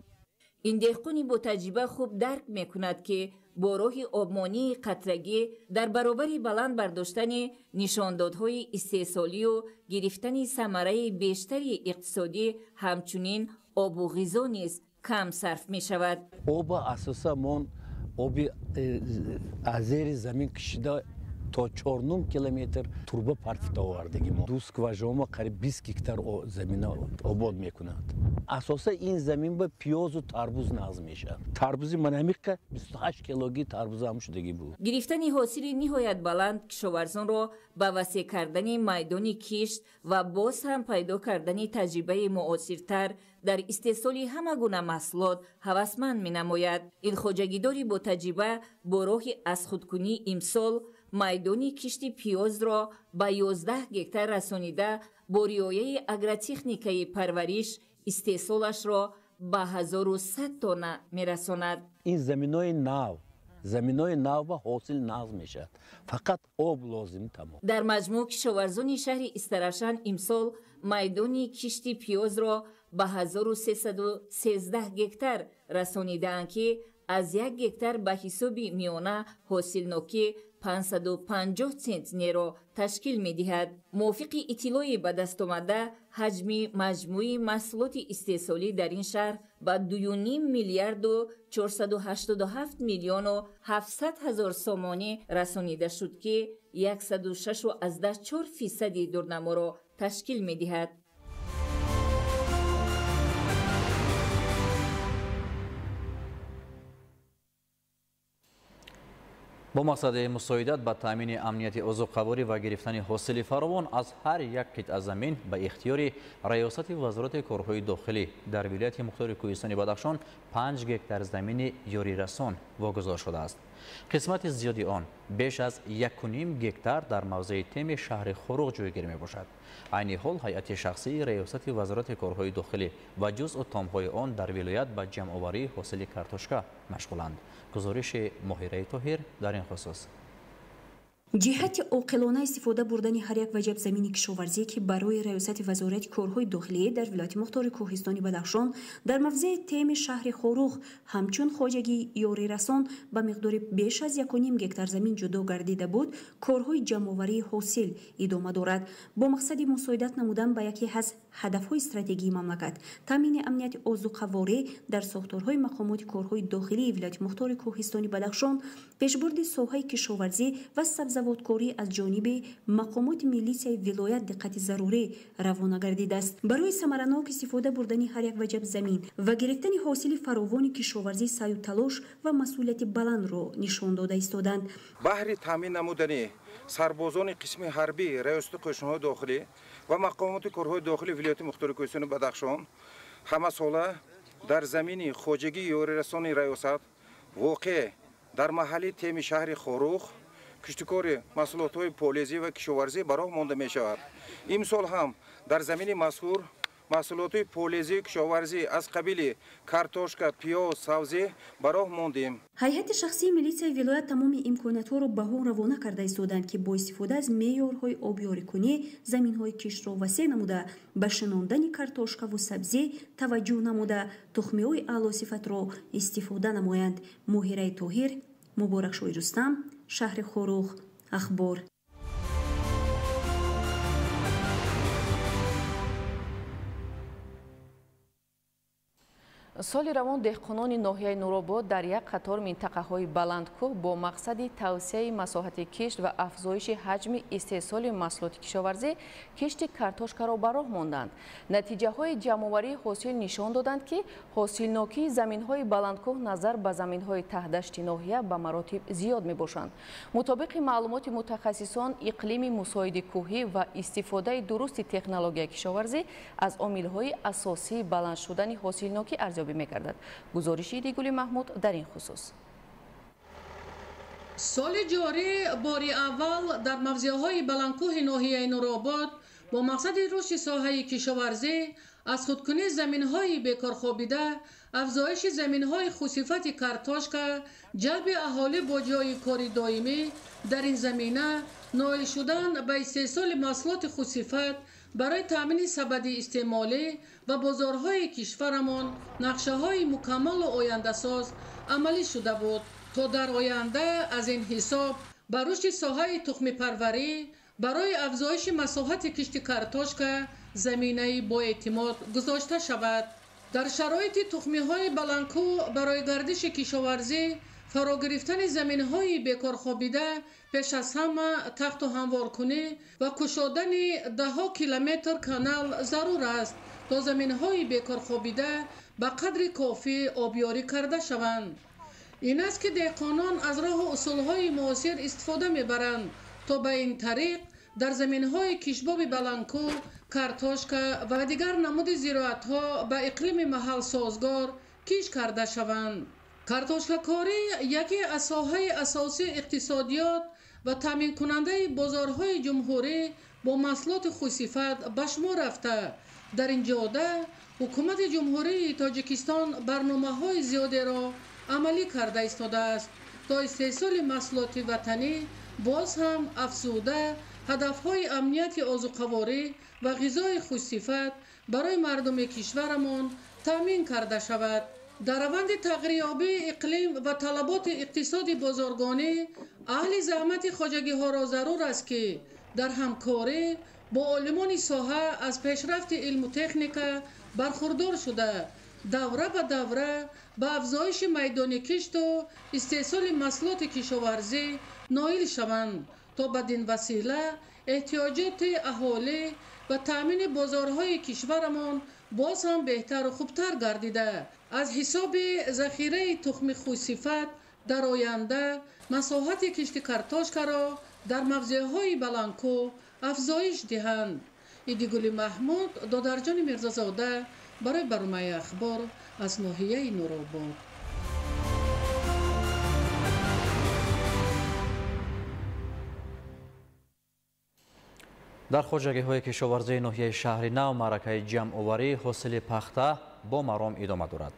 S13: Ин деҳқони ботаҷриба хуб дарк мекунад, ки бо роҳи обмонии қатрагӣ дар баробари баланд бардоштани нишондодҳои истеҳсолию гирифтани самараи бештари иқтисодӣ, ҳамчунин обу ғизо низ кам сарф мешавад.
S14: Оба асосан мон оби аз зери замин кашида то 4,5 километр турба партофта овардагим. Ду скважинамо қариб 20 гектар замина обод мекунад. Асосан ин замин ба пиёзу тарбуз нағз мешавад. Тарбузи манамиққа 28 килоги тарбуз ҳам шудагӣ буд.
S13: Гирифтани ҳосили ниҳоят баланд кишоварзонро ба васеъ кардани майдони кишт ва боз ҳам пайдо кардани таҷрибаи муосиртар дар истеҳсоли ҳама гуна маҳсулот ҳавасманд менамояд. Ин хоҷагидори ботаҷриба бо роҳи аз худкунӣ имсол майдони кишти пиёзро ба 11 гектар расонида, бо риояи агротехникаи парвариш истеҳсолашро ба 1100 тонна мерасонад.
S14: Ин заминои нав Заминҳои навба ҳосил нағз мешавад, фақат об лозим, тамом.
S13: Дар маҷмӯъ кишоварзони шаҳри Истаравшан имсол майдони кишти пиёзро ба 1313 гектар расонидаанд, ки аз як гектар ба ҳисоби миёна ҳосилнокӣ 550 центнерро ташкил медиҳад. Мувофиқи иттилои ба даст омада, ҳаҷми маҷмӯи маҳсулоти истеҳсолӣ дар ин шаҳр ба 2,5 миллиарду 487 миллиону 700 ҳазор сомонӣ расонида шуд, ки 106,4% дурнаморо ташкил медиҳад.
S6: Бо мақсади мусоидат ба таъмини амнияти озуқаворӣ ва гирифтани ҳосили фаровон аз ҳар як қитъа замин ба ихтиёри Раёсати Вазорати корҳои дохилӣ дар вилояти мухтори Кӯҳистони Бадахшон 5 гектар замини ёрирасон вогузор шудааст. Қисмати зиёди он беш аз 1,5 гектар дар мавзеи теми шаҳри Хоруғ ҷойгир мебошад. Айни ҳол ҳайати шахсии Раёсати Вазорати корҳои дохилӣ ва ҷузъу томҳои он дар вилоят ба ҷамъоварии ҳосили картошка машғуланд. Гузориши Моҳираи Тоҳир дар ин хусус.
S15: Ҷиҳати оқилона истифода бурдани ҳар як ваҷаб замини кишоварзӣ, ки барои Раёсати Вазорати корҳои дохилӣ дар вилояти мухтори Кӯҳистони Бадахшон дар мавзеи теми шаҳри Хоруғ ҳамчун хоҷагии ёрирасон ба миқдори беш аз 1,5 гектар замин ҷудо гардида буд, корҳои ҷамъоварии ҳосил идома дорад. Бо мақсади мусоидат намудан ба яке аз ҳадафҳои стратегии мамлакат, таъмини амнияти озуқаворӣ дар сохторҳои мақомоти корҳои дохилии вилояти мухтори Кӯҳистони Бадахшон, пешбурди соҳаи кишоварзӣ ва сабзавоткорӣ аз ҷониби мақомоти милисияи вилоят диққати зарурӣ равона гардидааст. Барои самаранок истифода бурдани ҳар як ваҷаб замин ва гирифтани ҳосили фаровони кишоварзӣ саъю талош ва масъулияти баландро нишон дода истоданд.
S16: Баҳри таъмин намудани сарбозони қисми ҳарбӣ Раёсати қӯшунҳои дохилӣ ва мақомоти корҳои дохилии вилояти мухтори Кӯҳистони Бадахшон ҳамасола дар замини хоҷагии ёрирасони раёсат воқеъ дар маҳалли теми шаҳри Хоруғ киштукори маҳсулотҳои полезӣ ва кишоварзӣ ба роҳ монда мешавад. Имсол ҳам дар замини мазкур маҳсулоти полезии кишоварзӣ аз қабили картошка, пиёз, сабзӣ ба роҳ мондем.
S15: Ҳайати шахсии милитсияи вилоят тамоми имкониятҳоро ба он равона карда истоданд, ки бо истифода аз меъёрҳои обёрикунӣ заминҳои киштро васеъ намуда, ба шинондани картошкаву сабзӣ таваҷҷӯҳ намуда, тухмиҳои аълосифатро истифода намоянд. Моҳираи Тоҳир, Муборакшоҳи Рустам, шаҳри Хоруғ, Ахбор.
S2: Соли равон деҳқонони ноҳияи Нуробод дар як қатор минтақаҳои баландкӯҳ бо мақсади тавсеаи масоҳати кишт ва афзоиши ҳаҷми истеҳсоли маҳсулоти кишоварзӣ кишти картошкаро ба роҳ монданд. Натиҷаҳои ҷамъоварии ҳосил нишон доданд, ки ҳосилнокии заминҳои баландкӯҳ назар ба заминҳои таҳдашти ноҳия ба маротиб зиёд мебошанд. Мутобиқи маълумоти мутахассисон, иқлими мусоиди кӯҳӣ ва истифодаи дурусти технологияи кишоварзӣ аз омилҳои асосии баланд шудани ҳосилнокӣ арзёбӣ мегардад. Гузориши Дигули Маҳмуд дар ин хусус.
S17: Соли ҷорӣ бори аввал дар мавзеъҳои баландкӯҳи ноҳияи Нуробод бо мақсади рушди соҳаи кишоварзӣ аз худкунии заминҳои бекорхобида, афзоиши заминҳои хусифати картошка, ҷалби аҳолӣ бо ҷойи кори доимӣ дар ин замина, ноил шудан ба истеҳсоли маҳсулоти хусифат барои таъмини сабади истеъмолӣ ва бозорҳои кишварамон нақшаҳои мукаммалу ояндасоз амалӣ шуда буд, то дар оянда аз ин ҳисоб ба рушди соҳаи тухмипарварӣ барои афзоиши масоҳати кишти картошка заминаи боэътимод гузошта шавад. Дар шароити тухмиҳои баландкӯҳ барои гардиши кишоварзӣ фаро гирифтани заминҳои бекорхобида пеш аз ҳама тахту ҳамворкунӣ ва кушодани даҳҳо километр канал зарур аст, то заминҳои бекорхобида ба қадри кофӣ обёрӣ карда шаванд. Ин аст, ки деҳқонон аз роҳу усулҳои муосир истифода мебаранд, то ба ин тариқ дар заминҳои кишбоби баландкӯҳ картошка ва дигар намуди зироатҳо ба иқлими маҳал созгор кишт карда шаванд. Картошкакорӣ яке аз соҳаи асосии иқтисодиёт ва таъминкунандаи бозорҳои ҷумҳурӣ бо маҳсулоти хусифат ба шумор рафта, дар ин ҷода ҳукумати Ҷумҳурии Тоҷикистон барномаҳои зиёдеро амалӣ карда истодааст. то истеҳсоли маҳсулоти ватанӣ боз ҳам афзуда, ҳадафҳои амнияти озуқаворӣ ва ғизои хушсифат барои мардуми кишварамон таъмин карда шавад. Дар раванди тағйирёбии иқлим ва талаботи иқтисоди бозоргонӣ аҳли заҳмати хоҷагиҳоро зарур аст, ки дар ҳамкорӣ бо олимони соҳа аз пешрафти илму техника бархурдор шуда, давра ба давра ба афзоиши майдони кишту истеҳсоли маҳсулоти кишоварзӣ ноил шаванд, то бадин васила эҳтиёҷоти аҳолӣ ва таъмини бозорҳои кишварамон боз ҳам беҳтару хубтар гардида, аз ҳисоби захираи тухми хушсифат дар оянда масоҳати кишти картошкаро дар мавзеъҳои баландкӯҳ афзоиш диҳанд. Идигули Маҳмуд, Додарҷони Мирзозода барои барномаи Ахбор аз ноҳияи Нуробод.
S6: Дар хоҷагиҳои кишоварзии ноҳияи шаҳри Нав маъракаи ҷамъоварии ҳосили пахта бо маром идома дорад.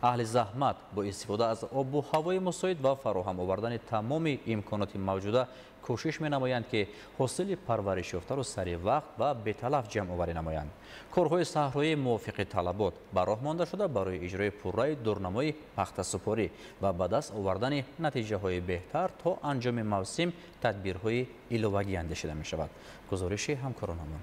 S6: Аҳли заҳмат бо истифода аз обу ҳавои мусоид ва фароҳам овардани тамоми имконоти мавҷуда кӯшиш менамоянд, ки ҳосили парваришёфтаро сари вақт ва беталаф ҷамъоварӣ намоянд. Корҳои саҳроӣ мувофиқи талабот ба роҳ монда шуда барои иҷрои пурраи дурнамои пахтасупорӣ ва ба даст овардани натиҷаҳои беҳтар то анҷоми мавсим тадбирҳои иловагӣ андешида мешавад. Гузориши ҳамкоронамон.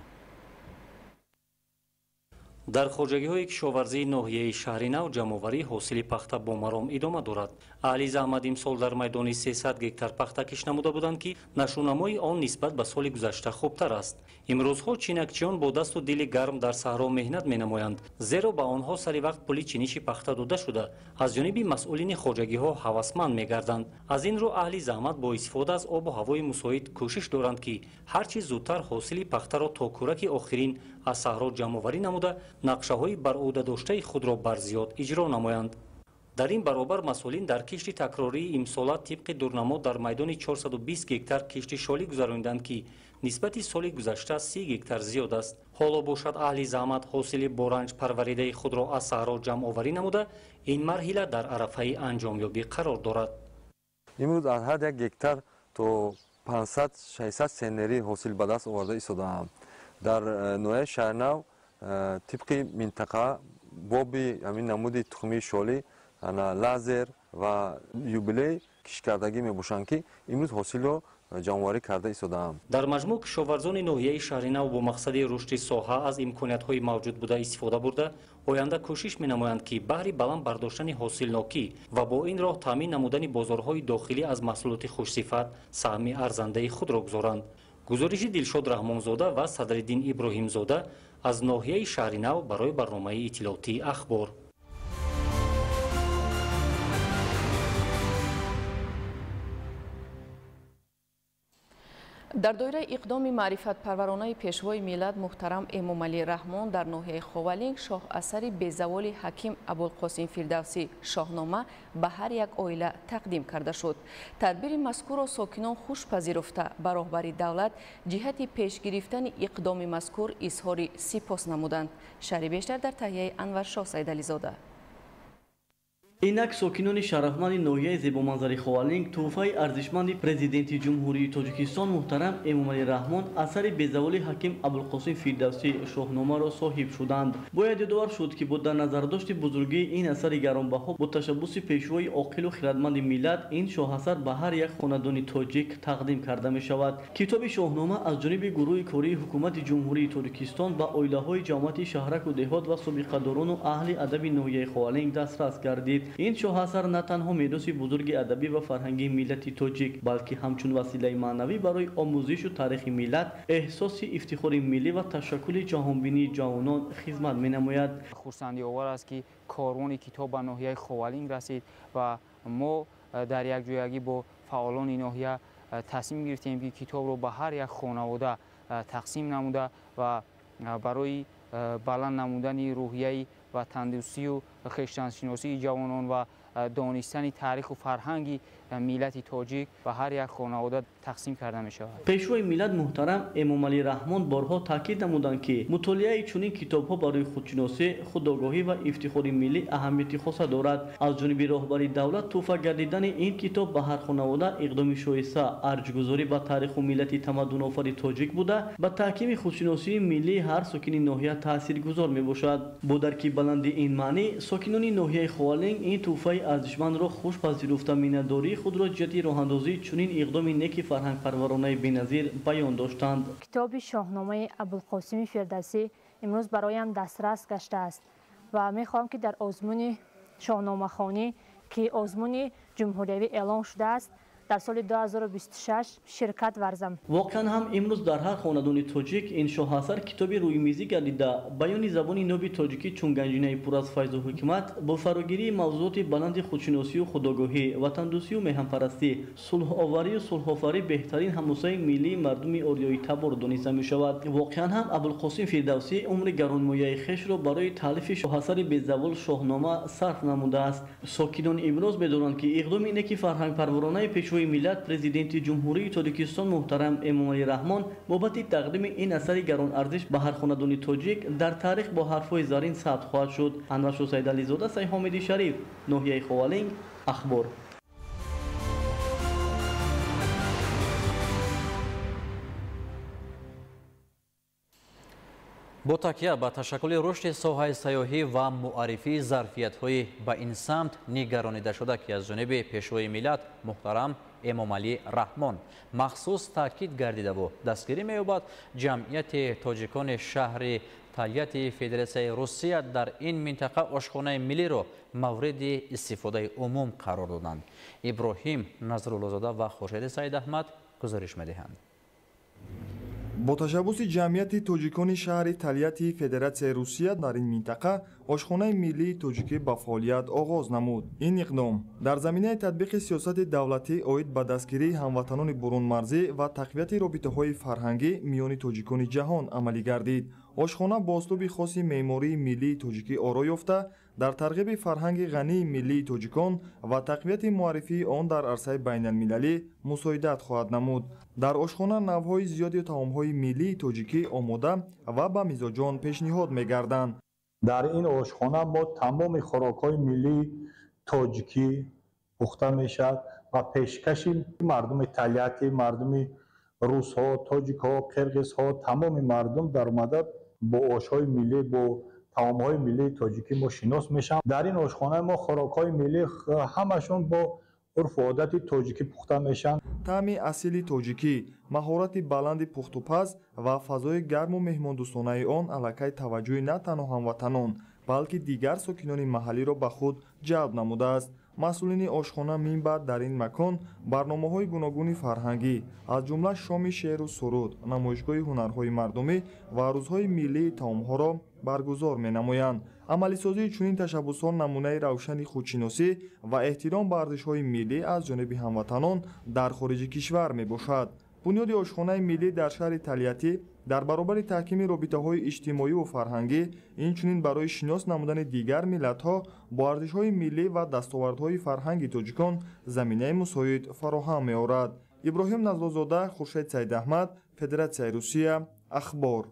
S18: Дар хоҷагиҳои кишоварзии ноҳияи шаҳри Нав ҷамъоварии ҳосили пахта бо маром идома дорад. Аҳли заҳмат имсол дар майдони 300 гектар пахта кишт намуда буданд, ки нашӯнамои он нисбат ба соли гузашта хубтар аст. Имрӯзҳо чинакчиён бо дасту дили гарм дар саҳро меҳнат менамоянд, зеро ба онҳо сари вақт пули чиниши пахта дода шуда, аз ҷониби масъулини хоҷагиҳо ҳавасманд мегарданд. Аз ин рӯ аҳли заҳмат бо истифода аз обу ҳавои мусоид кӯшиш доранд, ки ҳарчи зудтар ҳосили пахтаро то кӯраки охирин аз саҳро ҷамъоварӣ намуда, нақшаҳои баръудадоштаи худро барзиёд иҷро намоянд. Дар ин баробар масъулин дар кишти такрории имсола тибқи дурнамо дар майдони 420 гектар кишти шолӣ гузарониданд, ки нисбати соли гузашта 30 гектар зиёд аст. Ҳоло бошад аҳли заҳмат ҳосили боранҷ парваридаи худро аз саҳро ҷамъоварӣ намуда, ин марҳила дар арафаи анҷомёбӣ қарор дорад.
S19: Имрӯз аз ҳар як гектар то 500-600 центнери ҳосил ба даст оварда истодаам. Дар ноҳияи Шаҳринав тибқи минтақа боби ҳамин намуди тухмии шолӣ, лазер ва юбилей кишткардагӣ мебошанд, ки имрӯз ҳосилро ҷамъоварӣ карда истодаам.
S18: Дар маҷмӯъ кишоварзони ноҳияи Шаҳринав бо мақсади рушди соҳа аз имкониятҳои мавҷуд буда истифода бурда, оянда кӯшиш менамоянд, ки баҳри баланд бардоштани ҳосилнокӣ ва бо ин роҳ таъмин намудани бозорҳои дохилӣ аз маҳсулоти хушсифат саҳми арзандаи худро гузоранд. Гузориши Дилшод Раҳмонзода ва Садриддин Иброҳимзода аз ноҳияи Шаҳринав барои барномаи иттилоотии Ахбор.
S2: Дар доираи иқдоми маърифатпарваронаи пешвои миллат муҳтарам Эмомалӣ Раҳмон дар ноҳияи Ховалинг шоҳасари безаволи ҳаким Абулқосим Фирдавсӣ Шоҳнома ба ҳар як оила тақдим карда шуд. Тадбири мазкурро сокинон хуш пазируфта, ба роҳбари давлат ҷиҳати пеш гирифтани иқдоми мазкур изҳори сипос намуданд. Шарҳи бештар дар таҳияи Анваршоҳ Сайдализода.
S20: Инак сокинони шарафманди ноҳияи зебоманзари Ховалинг тӯҳфаи арзишманди президенти Ҷумҳурии Тоҷикистон муҳтарам Эмомалӣ Раҳмон асари безаволи ҳаким Абулқосим Фирдавсӣ Шоҳномаро соҳиб шуданд. Бояд ёдовар шуд, ки бо дар назардошти бузургии ин асари гаронбаҳо бо ташаббуси пешвои оқилу хирадманди миллат ин шоҳасар ба ҳар як хонадони тоҷик тақдим карда мешавад. Китоби Шоҳнома аз ҷониби гурӯҳи кории ҳукумати Ҷумҳурии Тоҷикистон ба оилаҳои ҷамоати шаҳраку деҳот ва собиқадорону аҳли адаби ноҳияи Ховалинг дастрас гардид. Ин шоҳасар на танҳо мероси бузурги адабӣ ва фарҳангии миллати тоҷик, балки ҳамчун василаи маънавӣ барои омӯзишу таърихи миллат, эҳсоси ифтихори миллӣ ва ташаккули ҷаҳонбинии ҷавонон хизмат менамояд.
S21: Хурсандиовар аст, ки корвони китоб ба ноҳияи Ховалинг расид ва мо дар якҷоягӣ бо фаъолони ноҳия тасмим гирифтем, ки китобро ба ҳар як хонавода тақсим намуда ва барои баланд намудани рӯҳияи ватандӯстию хештаншиносии ҷавонон ва донистани таъриху фарҳанги миллати тоҷик ба ҳар як хонавода тақсим карда мешавад.
S20: Пешвои миллат муҳтарам Эмомалӣ Раҳмон борҳо таъкид намуданд, ки мутолиаи чунин китобҳо барои худшиносӣ, худогоҳӣ ва ифтихори миллӣ аҳамияти хоса дорад. Аз ҷониби роҳбари давлат тӯҳфа гардидани ин китоб ба ҳар хонавода иқдоми шоиста, арҷгузорӣ ба таъриху миллати тамаддунофари тоҷик буда, ба таҳкими худшиносии миллии ҳар сокини ноҳия таъсиргузор мебошад. Бо дарки баланди ин маънӣ, сокинони ноҳияи Ховалинг ин тӯҳфаи арзишмандро хуш пазируфта, миннатдории худро ҷиҳати роҳандозии чунин иқдоми неки фарҳангпарваронаи беназир баён доштанд.
S8: Китоби Шоҳномаи Абулқосими Фирдавсӣ имрӯз бароям дастрас гаштааст ва мехоҳам, ки дар озмуни шоҳномахонӣ, ки озмуни ҷумҳуриявӣ эълон шудааст, дар соли 2026 ширкат варзам.
S20: Воқеан ҳам имрӯз дар ҳар хонадони тоҷик ин шоҳасар китоби рӯймизӣ гардида, баёни забони ноби тоҷикӣ чун ганҷинаи пур аз файзу ҳикмат бо фарогирии мавзӯоти баланди худшиносию худогоҳӣ, ватандӯстию меҳанпарастӣ, сулҳоварию сулҳофарӣ беҳтарин ҳамосаи миллии мардуми ориёитабор дониста мешавад. Воқеан ҳам Абулқосим Фирдавсӣ умри гаронмояи хешро барои таълифи шоҳасари безавол Шоҳнома сарф намудааст. Сокинон имрӯз медонанд, ки иқдоми неки фарҳангпарваронаи пешвои миллат, президенти Ҷумҳурии Тоҷикистон муҳтарам Эмомалӣ Раҳмон бобати тақдими ин асари гаронарзиш ба ҳар хонадони тоҷик дар таърих бо ҳарфҳои зарин сабт хоҳад шуд. Анваршо Саидализода, Сайҳомиди Шариф, ноҳияи Ховалинг, Ахбор.
S6: Бо такя ба ташаккули рушди соҳаи сайёҳӣ ва муаррифии зарфиятҳои ба ин самт нигаронидашуда, ки аз ҷониби пешвои миллат муҳтарам Эмомалӣ Раҳмон махсус таъкид гардидаву дастгирӣ меёбад, ҷамъияти тоҷикони шаҳри Тольятти Федератсияи Русия дар ин минтақа ошхонаи миллиро мавриди истифодаи умум қарор доданд. Иброҳим Назруллозода ва Хуршеди Саидаҳмад гузориш медиҳанд.
S22: Бо ташаббуси ҷамъияти тоҷикони шаҳри Тольятти Федератсияи Русия дар ин минтақа ошхонаи миллии тоҷикӣ ба фаъолият оғоз намуд. Ин иқдом дар заминаи татбиқи сиёсати давлатӣ оид ба дастгирии ҳамватанони бурунмарзӣ ва тақвияти робитаҳои фарҳангӣ миёни тоҷикони ҷаҳон амалӣ гардид. Ошхона бо услуби хоси меъмории миллии тоҷикӣ оро ёфта, дар тарғиби фарҳанги ғании миллии тоҷикон ва тақвияти муаррифии он дар арсаи байналмилалӣ мусоидат хоҳад намуд. Дар ошхона навъҳои зиёди таомҳои миллии тоҷикӣ омода ва ба мизоҷон пешниҳод мегарданд.
S23: Дар ин ошхона мо тамоми хӯрокҳои миллии тоҷикӣ пухта мешавад ва пешкаши мардуми Тольятти, мардуми русҳо, тоҷикҳо, қирғизҳо, тамоми мардум даромада бо ошҳои миллӣ, бо таомҳои миллии тоҷикӣ мо шинос мешаванд. Дар ин ошхонаи мо хӯрокҳои миллӣ ҳамашон бо урфу одати тоҷикӣ пухта мешаванд.
S22: Таъми асили тоҷикӣ, маҳорати баланди пухтупаз ва фазои гарму меҳмондӯстонаи он аллакай таваҷҷӯҳи на танҳо ҳамватанон, балки дигар сокинони маҳаллиро ба худ ҷалб намудааст. Масъулини ошхона минбаъд дар ин макон барномаҳои гуногуни фарҳангӣ, аз ҷумла шоми шеъру суруд, намоишгоҳи ҳунарҳои мардумӣ ва рӯзҳои миллии таомҳоро баргузор менамоянд. Амалисозии чунин ташаббусҳо намунаи равшани худшиносӣ ва эҳтиром ба арзишҳои миллӣ аз ҷониби ҳамватанон дар хориҷи кишвар мебошад. Бунёди ошхонаи миллӣ дар шаҳри Тольятти дар баробари таҳкими робитаҳои иҷтимоиву фарҳангӣ, инчунин барои шинос намудани дигар миллатҳо бо арзишҳои миллӣ ва дастовардҳои фарҳанги тоҷикон заминаи мусоид фароҳам меорад. Иброҳим Назлозода, Хуршед Саидаҳмад, Федератсияи Русия, Ахбор.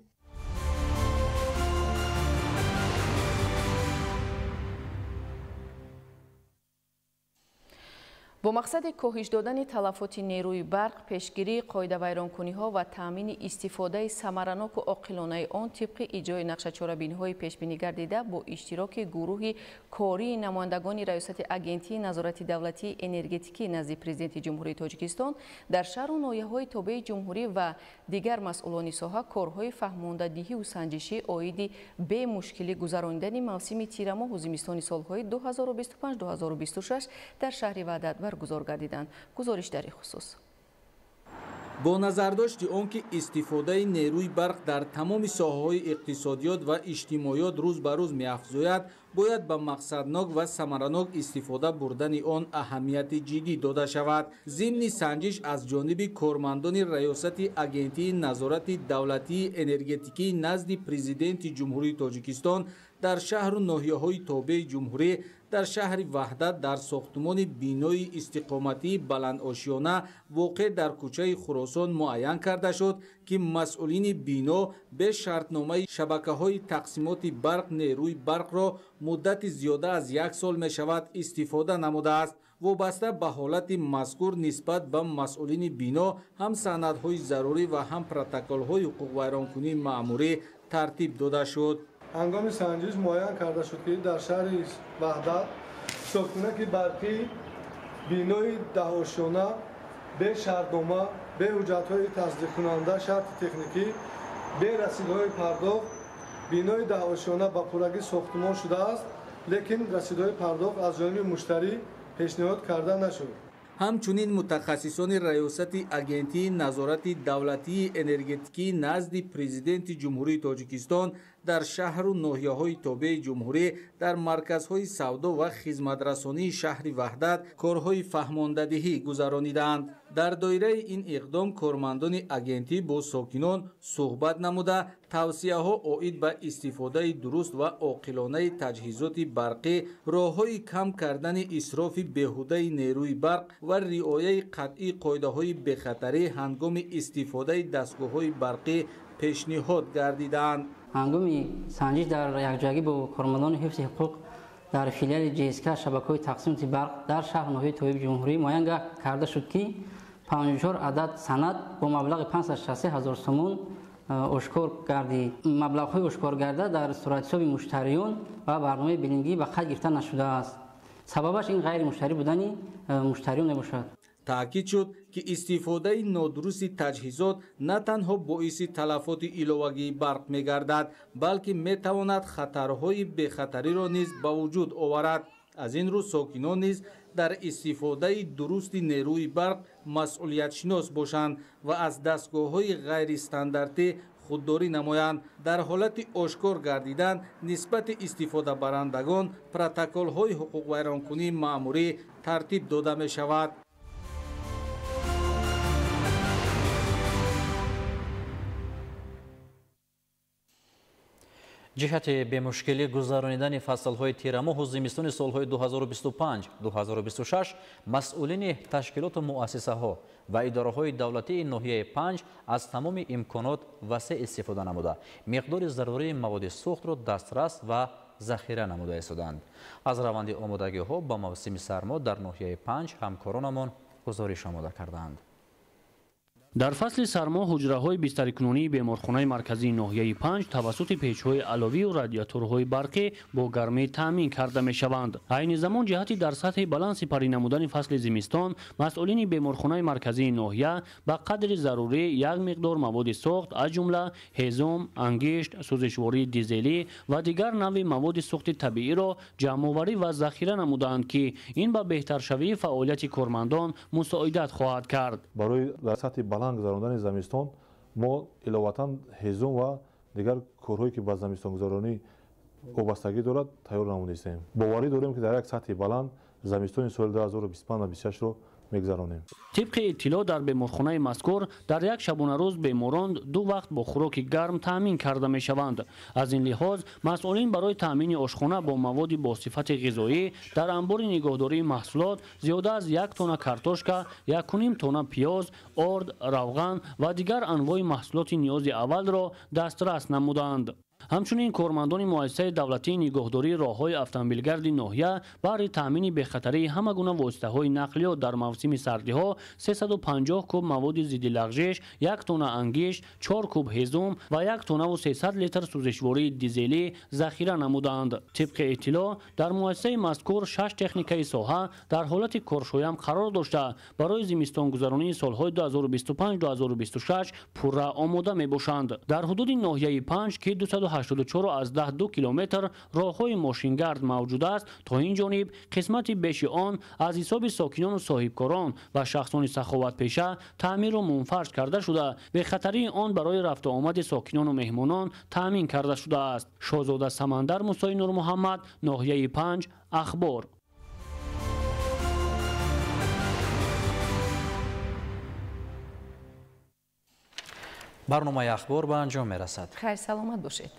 S2: Бо мақсади коҳиш додани талафоти нерӯи барқ, пешгирии қоидавайронкуниҳо ва таъмини истифодаи самараноку оқилонаи он тибқи иҷрои нақшачорабиниҳои пешбинӣ гардида бо иштироки гурӯҳи кории намояндагони Раёсати Агентии назорати давлатии энергетикӣ назди Президенти Ҷумҳурии Тоҷикистон дар шаҳру ноҳияҳои тобеи ҷумҳурӣ ва дигар масъулони соҳа корҳои фаҳмондадиҳиву санҷишӣ оиди бемушкилӣ гузаронидани мавсими тирамоҳу зимистони солҳои 2025-2026 дар шаҳри Ваҳдат баргузор гардиданд. Гузориш дар ин хусус.
S24: Бо назардошти он ки истифодаи нерӯи барқ дар тамоми соҳаҳои иқтисодиёт ва иҷтимоиёт рӯз ба рӯз меафзояд, бояд ба мақсаднок ва самаранок истифода бурдани он аҳамияти ҷиддӣ дода шавад. Зимни санҷиш аз ҷониби кормандони Раёсати Агентии назорати давлатии энергетикии назди Президенти Ҷумҳурии Тоҷикистон дар шаҳру ноҳияҳои тобеи ҷумҳурӣ Дар шаҳри Ваҳдат дар сохтмони бинои истиқоматии баландошёна воқеъ дар кӯчаи Хуросон муайян карда шуд, ки масъулини бино бе шартномаи шабакаҳои тақсимоти барқ нерӯи барқро муддати зиёда аз як сол мешавад истифода намудааст. Вобаста ба ҳолати мазкур нисбат ба масъулини бино ҳам санадҳои зарурӣ ва ҳам протоколҳои ҳуқуқвайронкунии маъмурӣ тартиб дода шуд.
S1: Ҳангоми санҷиш муайян карда шуд, ки дар шаҳри Ваҳдат сокинони барқӣ бинои даҳошёна бе шартнома, бе ҳуҷҷатҳои тасдиқкунанда шарти техникӣ, бе расидҳои пардохт бинои даҳошёна ба пуррагӣ сохтмон шудааст, лекин расидҳои пардохт аз ҷониби муштарӣ пешниҳод карда нашуд.
S24: Ҳамчунин мутахассисони Раёсати Агентии назорати давлатии энергетикӣ назди Президенти Ҷумҳурии Тоҷикистон дар шаҳру ноҳияҳои тобеи ҷумҳурӣ дар марказҳои савдо ва хизматрасонии шаҳри Ваҳдат корҳои фаҳмондадиҳӣ гузаронидаанд. Дар доираи ин иқдом кормандони агентӣ бо сокинон суҳбат намуда, тавсияҳо оид ба истифодаи дуруст ва оқилонаи таҷҳизоти барқӣ, роҳҳои кам кардани исрофи беҳудаи нерӯи барқ ва риояи қатъии қоидаҳои бехатарӣ ҳангоми истифодаи дастгоҳҳои барқӣ пешниҳод гардидаанд.
S3: Ҳангоми санҷиш дар якҷоягӣ бо кормандони ҳифзи ҳуқуқ дар филиали ҶСК шабакаҳои тақсимоти барқ дар шаҳр ноҳияи тобеи ҷумҳурӣ муайян карда шуд, ки 54 адад санад бо маблағи 563 ҳазор сомон ошкор гардид. Маблағҳои ошкор гарда дар суратҳисоби муштариён ва барномаи биллингӣ ба қайд гирифта нашудааст. Сабабаш ин ғайримуштарӣ будани муштариён мебошад.
S24: Таъкид шуд, ки истифодаи нодурусти таҷҳизот на танҳо боиси талафоти иловагии барқ мегардад, балки метавонад хатарҳои бехатариро низ ба вуҷуд оварад. Аз ин рӯ сокинон низ дар истифодаи дурусти нерӯи барқ масъулиятшинос бошанд ва аз дастгоҳҳои ғайристандартӣ худдорӣ намоянд. Дар ҳолати ошкор гардидан нисбати истифодабарандагон протоколҳои ҳуқуқвайронкунии маъмурӣ тартиб дода мешавад.
S6: Ҷиҳати бемушкилӣ гузаронидани фаслҳои тирамоҳу зимистони солҳои 2025-2026 масъулини ташкилоту муассисаҳо ва идораҳои давлатии ноҳияи 5 аз тамоми имконот васеъ истифода намуда, миқдори зарурии маводи сӯхтро дастрас ва захира намуда истодаанд. Аз раванди омодагиҳо ба мавсими сармо дар ноҳияи 5 ҳамкоронамон гузориш омода кардаанд.
S10: Дар фасли сармо ҳуҷраҳои бистарикунонии беморхонаи марказии ноҳияи 5 тавассути печҳои аловию радиаторҳои барқӣ бо гармӣ таъмин карда мешаванд. Айни замон ҷиҳати дар сатҳи баланд сипарӣ намудани фасли зимистон масъулини беморхонаи марказии ноҳия ба қадри зарурӣ як миқдор маводи сӯхт, аз ҷумла ҳезум, ангишт, сӯзишвории дизелӣ ва дигар навъи маводи сӯхти табииро ҷамъоварӣ ва захира намудаанд, ки ин ба беҳтаршавии фаъолияти кормандон мусоидат хоҳад кард.
S4: Барои дар сатҳи баланд гузарондани замистон мо иловатан ҳезум ва дигар корҳое ки ба замистонгузаронӣ вобастагӣ дорад тайёр намудаистем. Боварӣ дорем, ки дар як сатҳи баланд замистони соли 2025-26-ро мегузаронем.
S10: Тибқи иттилоъ дар беморхонаи мазкур дар як шабонарӯз беморон ду вақт бо хӯроки гарм таъмин карда мешаванд. Аз ин лиҳоз масъулин барои таъмини ошхона бо маводи босифати ғизоӣ дар анбори нигоҳдории маҳсулот зиёда аз 1 тонна картошка, 1,5 тонна пиёз, орд, равған ва дигар анвои маҳсулоти ниёзи аввалро дастрас намуданд. Ҳамчунин кормандони муассисаи давлатии нигоҳдории роҳҳои автомобилгарди ноҳия баҳри таъмини бехатарии ҳама гуна воситаҳои нақлиёт дар мавсими сардиҳо 350 куб маводи зидди лағжиш, 1 тонна ангишт, 4 куб ҳезум ва 1 тоннаву 300 литр сӯзишвории дизелӣ захира намуданд. Тибқи иттилоъ дар муассисаи мазкур 6 техникаи соҳа дар ҳолати коршоям қарор дошта, барои зимистонгузаронии солҳои 2025-2026 пурра омода мебошанд. Дар ҳудуди ноҳияи 5 ки 284,2 километр роҳҳои мошингард мавҷуд аст, то ин ҷониб қисмати беши он аз ҳисоби сокинону соҳибкорон ва шахсони саховатпеша таъмиру мунфарш карда шуда, бехатарии он барои рафту омади сокинону меҳмонон таъмин карда шудааст. Шоҳзода Самандар, Мусои Нурмуҳаммад, ноҳияи 5, Ахбор.
S6: Барномаи Ахбор ба анҷом мерасад.
S2: Хайр, саломат бошед.